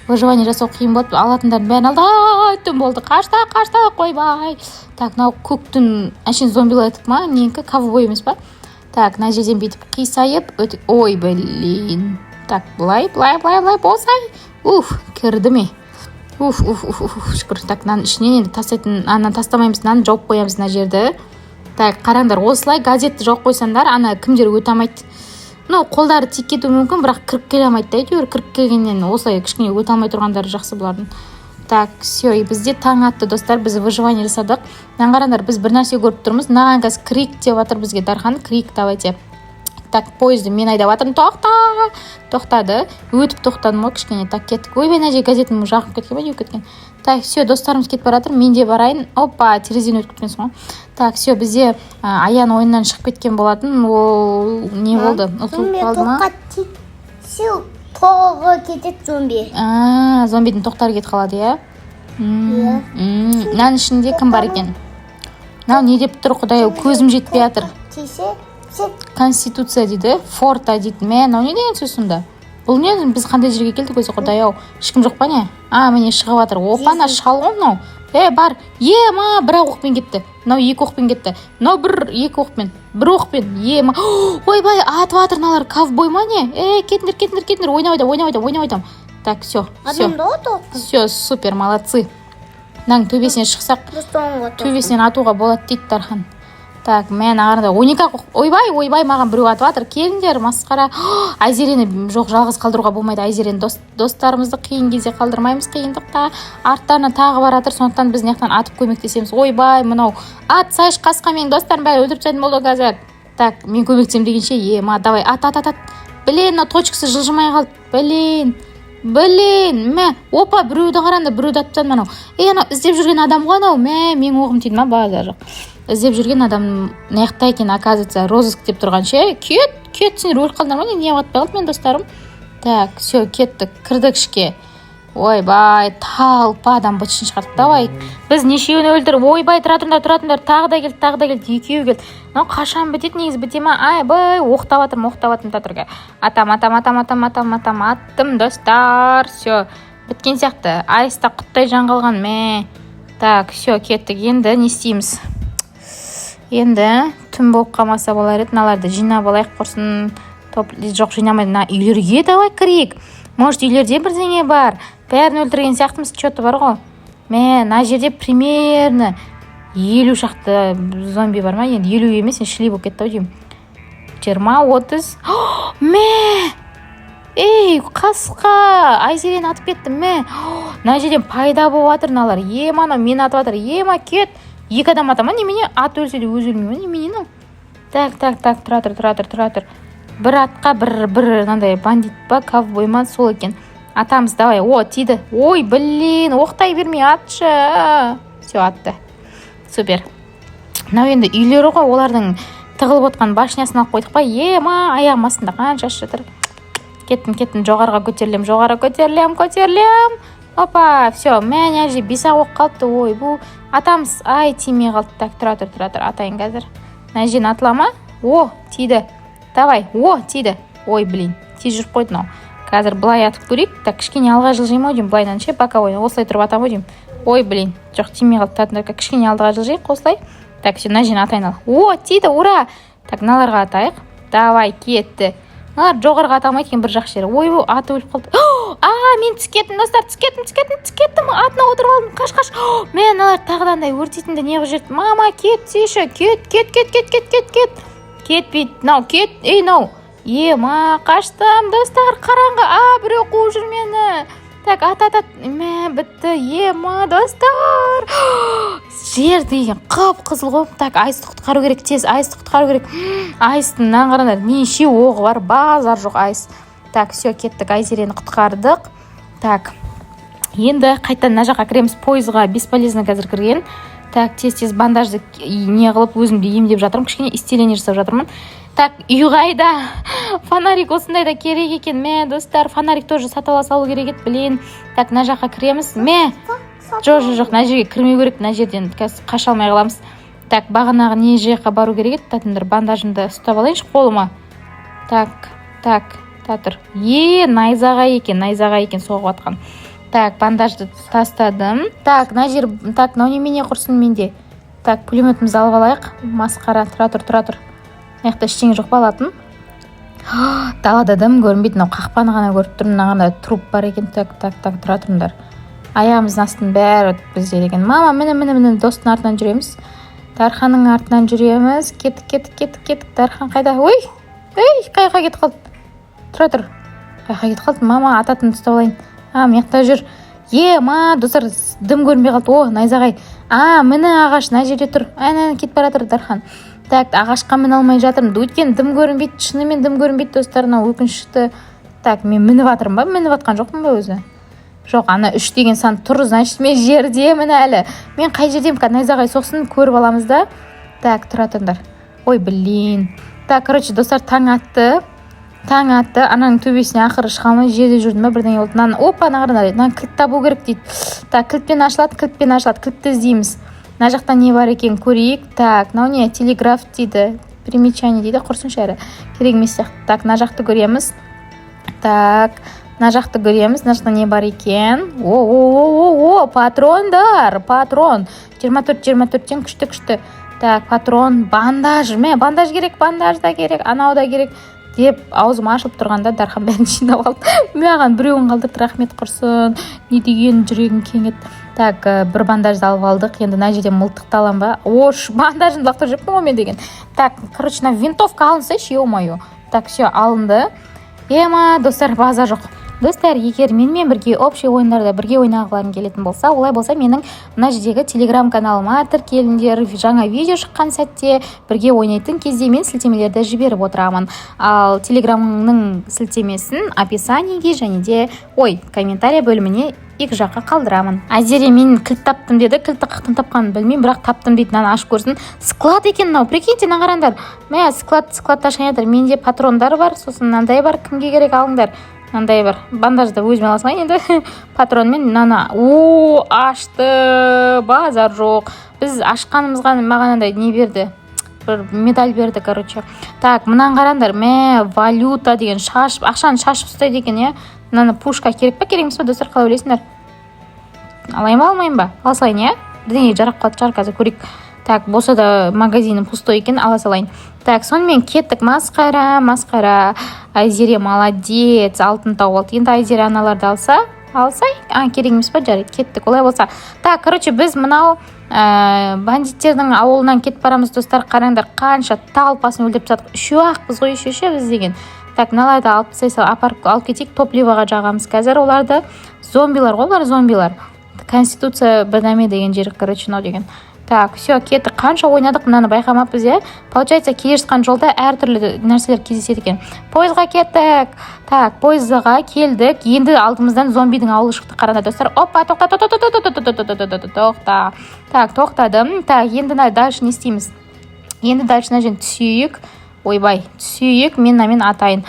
Выживание жасау қиын болады. Алатындардың бәрін алды. Ай, түн болды, қашта, қашта, қойбай! Так, мынау көктің әшейін зомбилардікі ма, ненікі, ковбой емес па? Так, мына жерден бүйтіп қисайып өте. Ой, блин. Так, былай, былай, былай, былай болсай. Уф, кірді ме? Уф, уф, уф, уф, шүкір. Так, мынаның ішінен енді тастайтын, ананы тастамаймыз, мынаны жауып қоямыз мына жерді. Так, қараңдар, осылай газетті жауып қойсаңдар, ана кімдер өте алмайды. Ну, қолдары тиіп кетуі мүмкін, бірақ кіріп келе алмайды да. Әйтеуір кіріп келгеннен осылай кішкене өте алмай тұрғандары жақсы бұлардың. Так, все, и бізде таң атты, достар. Біз выживание жасадық. Мынаны қараңдар, біз бір нәрсе көріп тұрмыз. Мынаған қазір кірейік деп жатыр бізге Дархан. Кірейік, давайте. Так, пойызды мен айдап жатырмын. Тоқта, тоқтады. Өтіп тоқтадым ғой кішкене. Так, кеттік. Ойбай, мына жерге газетім жағып кеткен ба, не болып кеткен? Так, все, достарымыз кетіп бара жатыр, мен де барайын. Опа, терезеден өтіп кеткенсің ғой. Так, все, бізде Аян ойыннан шығып кеткен болатын. Ол не болды, ұтылып Зомби қалды ма? Тоққа тисе, тоғы кетеді зомби. А, зомбидің тоқтары кетіп қалады, иә? Иә. Мынаның ішінде кім бар екен? Мынау не деп тұр? Құдай ау, көзім жетпей жатыр. Тисе, сен Конституция дейді, форта дейді. Мә, мынау не деген сөз сонда? Бұл не? Біз қандай жерге келдік өзі? Құдай ау, ешкім жоқ па, не? А, міне, шығып жатыр. Опа, ана шал ғой мынау. Е, бар е ма, бір ақ оқпен кетті мынау, екі оқпен кетті мынау, бір екі оқпен, бір оқпен. Е ма, ойбай, атып жатыр мыналар. Ковбой ма, не? Е, кетіңдер, кетіңдер, кетіңдер. Ойнап айтамын, ойнап айтамын, ойнап айтамын. Так, все, все. Адамды ғой тоқ. Все, супер, молодцы. Мынаның төбесіне шықсақ, Соңғы тоқ. төбесінен атуға болады дейді Дархан. Так, мә, ана 12 ақ. Ойбай, ойбай, маған біреу атып жатыр. Келіңдер, масқара. Айзерені жоқ, жалғыз қалдыруға болмайды Айзерені. Достарымызды қиын кезде қалдырмаймыз, қиындықта. Арттарына тағы бара жатыр, сондықтан біз мына жақтан атып көмектесеміз. Ойбай, мынау атсайшы, қасқа, менің достарым бәрі өлтіріп тастайтын болды ғой қазір. Так, мен көмектесемін дегенше. Ема, давай, ат, ат, ат, ат. Блин, мына точкасы жылжымай қалды. Блин, блин, мә. Опа, біреуді қараңдар, біреуді атып тастадым. Анау, ей, анау іздеп жүрген адам ғой анау. Мә, менің оғым тиді ма? Базар жоқ. Іздеп жүрген адам мына жақта екен, оказывается. Розыск деп тұрған ше. Кет, кет, сендер өліп қалдыңдар ма, не? Не атпай қалды менің достарым? Так, все, кеттік, кірдік ішке. Ойбай, толпа адам бытышын шығардық. Давай, біз нешеуін өлтіріп. Ойбай, тұра тұрыңдар, тұра тұрыңдар. Тағы да келді, тағы да келді, екеуі келді. Мынау қашан бітеді негізі, біте ма? Айбай, оқтап жатырмын, оқтап жатырмын. Тұра тұр, атам, атам, атам, атам, атам, атам, аттым, достар. Все, біткен сияқты. Айста құттай жан қалған, мә. Так, все, кеттік. Енді не істейміз? Енді түн болып қалмаса болар еді. Мыналарды жинап алайық құрсын. Топ жоқ, жинамайды. Мына үйлерге давай кірейік, может, үйлерде бірдеңе бар. Бәрін өлтірген сияқтымыз че то бар ғой. Мә, мына жерде примерно 50 шақты зомби бар ма? Енді 50 емес, енді шіли болып кетті ау деймін. 20, 30. Мә, ей, қасқа, Айзерені атып кетті. Мә, мына жерден пайда болып жатыр мыналар. Ема, анау мені атып жатыр. Ема, кет. Екі адам ата ма, немене? Ат өлсе де өзі өлмей ма, немене мынау? Так, так, так, тұра тұр, тұра тұр, тұра тұр. Бір атқа бір мынандай бандит па, ковбой ма, сол екен. Атамыз, давай. О, тиді. Ой, блин, оқтай бермей атшы. Все, атты, супер. Мынау енді үйлері ғой олардың, тығылып отқан башнясын алып қойдық па? Ема, аяғым астында қанша жатыр. Кеттім, кеттім, жоғарыға көтерілемін, жоғары көтерілемін, көтерілемін. Опа, все. Мә, мына жерде бес ақ оқ қалыпты. Ойбу, атамыз. Ай, тимей қалды. Так, тұра тұр, тұра тұр, атайын қазір. Мына жерден атыла ма? О, тиді. Давай, о, тиді. Ой, блин, тез жүріп қойды мынау. Қазір былай атып көрейік. Так, кішкене алға жылжимын ау деймін былайынан ше, боковой осылай тұрып атамын ау деймін. Ой, блин, жоқ, тимей қалды. Кішкене алдыға жылжиық осылай. Так, все, мына жерін атайын. Ал, о, тиді, ура! Так, мыналарға атайық. Давай, кетті. Мыналар жоғарыға ата алмайды екен, бір жақсы жері. Ойбу, аты өліп қалды. А, мен түсіп кеттім, достар, түсіп кеттім, түсіп кеттім, түсіп кеттім. Атына отырып алдым. Қаш, қаш. Мә, мыналар тағы да андай өртейтінді не қылып жіберді. Мама, кетсейші, кет, кет, кет, кет, кет, кет, кет. Кетпейді мынау, кет, ей, мынау. Ема, қаштым, достар, қараңғы. А, біреу қуып жүр мені. Так, ат, ат, ат. Мә, бітті. Ема, достар, жер деген қып қызыл ғой. Так, Айсты құтқару керек, тез Айсты құтқару керек. Айстың, мынаны қараңдар, неше оғы бар, базар жоқ Айс. Так, все, кеттік, Айзерені құтқардық. Так, енді қайтадан мына жаққа кіреміз. Пойызға бесполезно қазір кірген. Так, тез, тез бандажды не қылып, өзімді емдеп жатырмын, кішкене исцеление жасап жатырмын. Так, үй қайда? Фонарик осындай да керек екен. Мә, достар, фонарик тоже сатып ала салу керек еді, блин. Так, мына жаққа кіреміз. Мә, жоқ, жоқ, жоқ, мына жерге кірмеу керек, мына жерден қазір қаша алмай қаламыз. Так, бағанағы не жаққа бару керек еді? Татыңдар, бандажымды ұстап алайыншы қолыма. Так, так, та тұр. Е, найзағай екен, найзағай екен соғып жатқан. Так, бандажды тастадым. Так, мына жер. Так, мынау немене, құрсын менде. Так, пулеметімізді алып алайық. Масқара, тұра тұр, тұра тұр. Мына жақта ештеңе жоқ па алатын? Далада дым көрінбейді, мынау қақпаны ғана көріп тұрмын. Мынағанда труп бар екен. Так, так, так, тұра тұрыңдар. Аяғымыздың астының бәрі бізде деген. Мама, міне, міне, міне, достың артынан жүреміз, Дарханның артынан жүреміз. Кеттік, кеттік, кеттік, кеттік. Дархан қайда? Ой, ей, қай жаққа кетіп қалды? Тұра тұр, қай жаққа кетіп қалды? Мама, ататын ұстап алайын. А, мына жақта жүр. Е, ма, достар, дым көрінбей қалды. О, найзағай. А, міне, ағаш мына жерде тұр. Әне, кетіп бара жатыр Дархан. Так, ағашқа міне алмай жатырмын, өйткені дым көрінбейді, шынымен дым көрінбейді, достар, мынау өкінішті. Так, мен мініп жатырмын ба, мініп жатқан жоқпын ба өзі? Жоқ, ана 3 деген сан тұр, значит, мен жердемін әлі. Мен қай жердемін? Қазір найзағай соқсын, көріп аламыз да. Так, тұра тұрыңдар. Ой, блин. Так, короче, достар, таң атты, таң атты. Ананың төбесіне ақыры шыға алмай, жерде жүрдім ба, бірдеңе болды. Мынаны, опа, ана қараңдар, мынаны кілт табу керек дейді. Так, кілтпен ашылады, кілтпен ашылады, кілтті іздейміз. Мына жақта не бар екен, көрейік. Так, мынау не? Телеграф дейді, примечание дейді. Құрсыншы әрі, керек емес сияқты. Так, мына жақты көреміз. Так, мына жақты көреміз. Мына жақта не бар екен? О, о, о, о, о, патрондар, патрон 24, 24-тен, күшті, күшті. Так, патрон, бандаж. Мә, бандаж керек, бандаж да керек, анау да керек деп аузым ашылып тұрғанда, Дархан бәрін жинап алды, маған біреуін қалдырды. Рахмет, құрсын, не деген жүрегің кең еді. Так, бір бандажды алып алдық. Енді мына жерден мылтықты аламын ба? Ош, бандажымды лақтырып жіберіппін ғой мен деген. Так, короче, мына винтовка алынсайшы, е мое. Так, все, алынды. Ема, достар, база жоқ. Достар, егер менімен бірге общий ойындарда бірге ойнағыларың келетін болса, олай болса, менің мына жердегі Телеграм каналыма тіркеліңдер. Жаңа видео шыққан сәтте, бірге ойнайтын кезде мен сілтемелерді жіберіп отырамын. Ал Телеграмның сілтемесін описаниеге және де, ой, комментарий бөліміне, екі жаққа қалдырамын. Айзере мен кілт таптым деді. Кілтті қаяқтан тапқанын білмеймін, бірақ таптым дейді. Мынаны ашып көрсін. Склад екен мынау, прикиньте. Мына қараңдар, мә, склад, складты ашқан жатыр. Менде патрондар бар, сосын мынандай бар, кімге керек, алыңдар. Мынандай бар, бандажды өзіме ала салайын енді, патронмен мынаны. О, ашты, базар жоқ. Біз ашқанымызға маған андай не берді, бір медаль берді, короче. Так, мынаны қараңдар, мә, валюта деген, шашып, ақшаны шашып ұстайды екен, иә. Мынаны, пушка керек па, керек емес па, достар, қалай ойлайсыңдар? Алайын ба, алмайын ба? Ала салайын, иә, бірдеңеге жарап қалатын шығар, қазір көрейік. Так, болса да, магазині пустой екен, ала салайын. Так, сонымен кеттік. Масқара, масқара. Айзере молодец, алтын тауып алды. Енді Айзере аналарды алса, алсай. А, керек емес па? Жарайды, кеттік олай болса. Так, короче, біз мынау бандиттердің ауылынан кетіп барамыз. Достар, қараңдар, қанша толпасын өлтіріп тастадық. Үшеу ақпыз ғой еще ше біз деген. Так, мыналарды алып тастай сал, апарып алып кетейік, топливоға жағамыз қазір оларды. Зомбилар ғой олар, зомбилар. Конституция бірдәме деген жер, короче, мынау деген. Так, все, кеттік. Қанша ойнадық, мынаны байқамаппыз, иә. Получается, келе жатқан жолда әртүрлі нәрселер кездеседі екен. Пойызға кеттік. Так, пойызға келдік. Енді алдымыздан зомбидің ауылы шықты, қараңдар, достар. Опа, тоқта, тоқта, тоқта, тоқта, тоқта, тоқта, тоқта. Так, тоқтадым. Так, енді дальше не істейміз? Енді дальше мына жерден түсейік. Ойбай, түсейік. Мен мынамен атайын.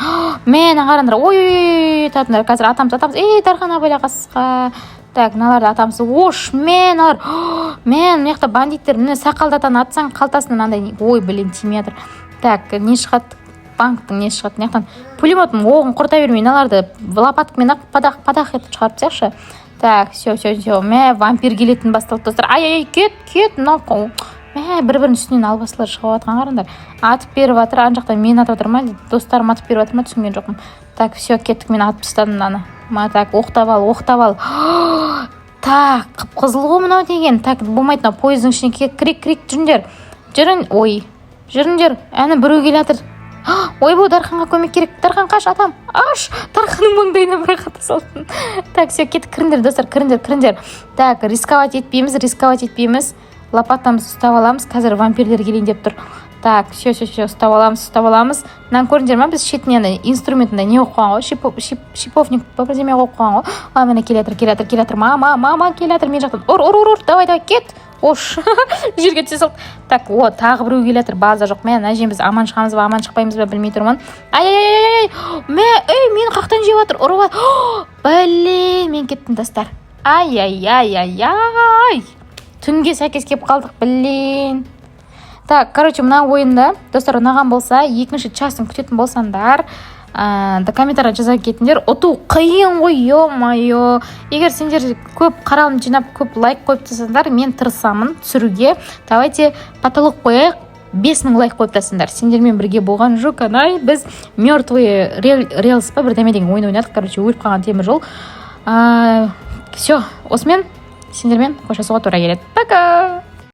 Мә, мына қараңдар. Ой, ой, ой, татыңдар, қазір атамыз, атамыз. Ей, Дархан, абайла, қасқа. Так, мыналарды атамыз. Ош, мә, мыналар, мә, мына жақта бандиттер. Міне, сақалды атаны атсаң, қалтасынан мынандай, ой, блин, тимей жатыр. Так, не шығады? Банктің несі шығады. Мына жақтан пулеметтің оғын құрта бермей, мыналарды лопаткамен ақ падах падах етіп шығарып тастайықшы. Так, все, все, все. Мә, вампир келетін басталды, достар. Ай, ай, кет, кет. Мынау, мә, бір бірінің үстінен албастылар шығып жатқан, қараңдар. Атып беріп жатыр. Ана жақтан мені атып жатыр ма, достарым атып беріп жатыр ма, түсінген жоқпын. Так, все, кеттік. Мен атып тастадым мынаны. Ма, так, оқтап ал, оқтап ал. Так, қып қызыл ғой мынау деген. Так, болмайды мынау. Пойыздың ішіне кірейік, кірейік, жүріңдер, жүрін, ой, жүріңдер. Әне, біреу келе жатыр. Ойбу, Дарханға көмек керек. Дархан, қаш, атам, аш. Дарханның маңдайына бір ата салдым. Так, все, кеттік. Кіріңдер, достар, кіріңдер, кіріңдер. Так, рисковать етпейміз, рисковать етпейміз. Лопатамызды ұстап аламыз, қазір вампирлер келейін деп тұр. Так, все, все, все, ұстап аламыз, ұстап аламыз. Мынаны көрдіңдер ма? Біз шетіне ана инструментінде не қойып қойған ғой, шиповник па, бірдеме қойып қойған ғой. А, міне, келе жатыр, келе жатыр, келе жатыр. Мама, мама, келе жатыр мен жақтан. Ұр, ұр, ұр, ұр, давай, давай, кет. Ош, жерге түсе салды. Так, о, тағы біреу келе жатыр, база жоқ. Мә, мына жерден біз аман шығамыз ба, аман шықпаймыз ба, білмей тұрмын. Ай, ай, ай, ай, ай, мә, ей, мені қаяқтан жеп жатыр, ұрып жатыр. Блин, мен кеттім, достар. Ай, ай, ай, ай, ай, түнге сәйкес келіп қалдық, блин. Так, короче, мына ойында, достар, ұнаған болса, екінші частын күтетін болсаңдар, комментарий жаза кетіңдер. Ұту қиын ғой, е мое. Егер сендер көп қаралым жинап, көп лайк қойып тастасаңдар, мен тырысамын түсіруге. Давайте потолок қояйық, 5000 лайк қойып тастаңдар. Сендермен бірге болған Жуканай. Біз Мертвые рельс па, бірдеме деген ойын ойнадық, короче, өліп қалған темір жол. Все, осымен сендермен қоштасуға тура келеді. Пока.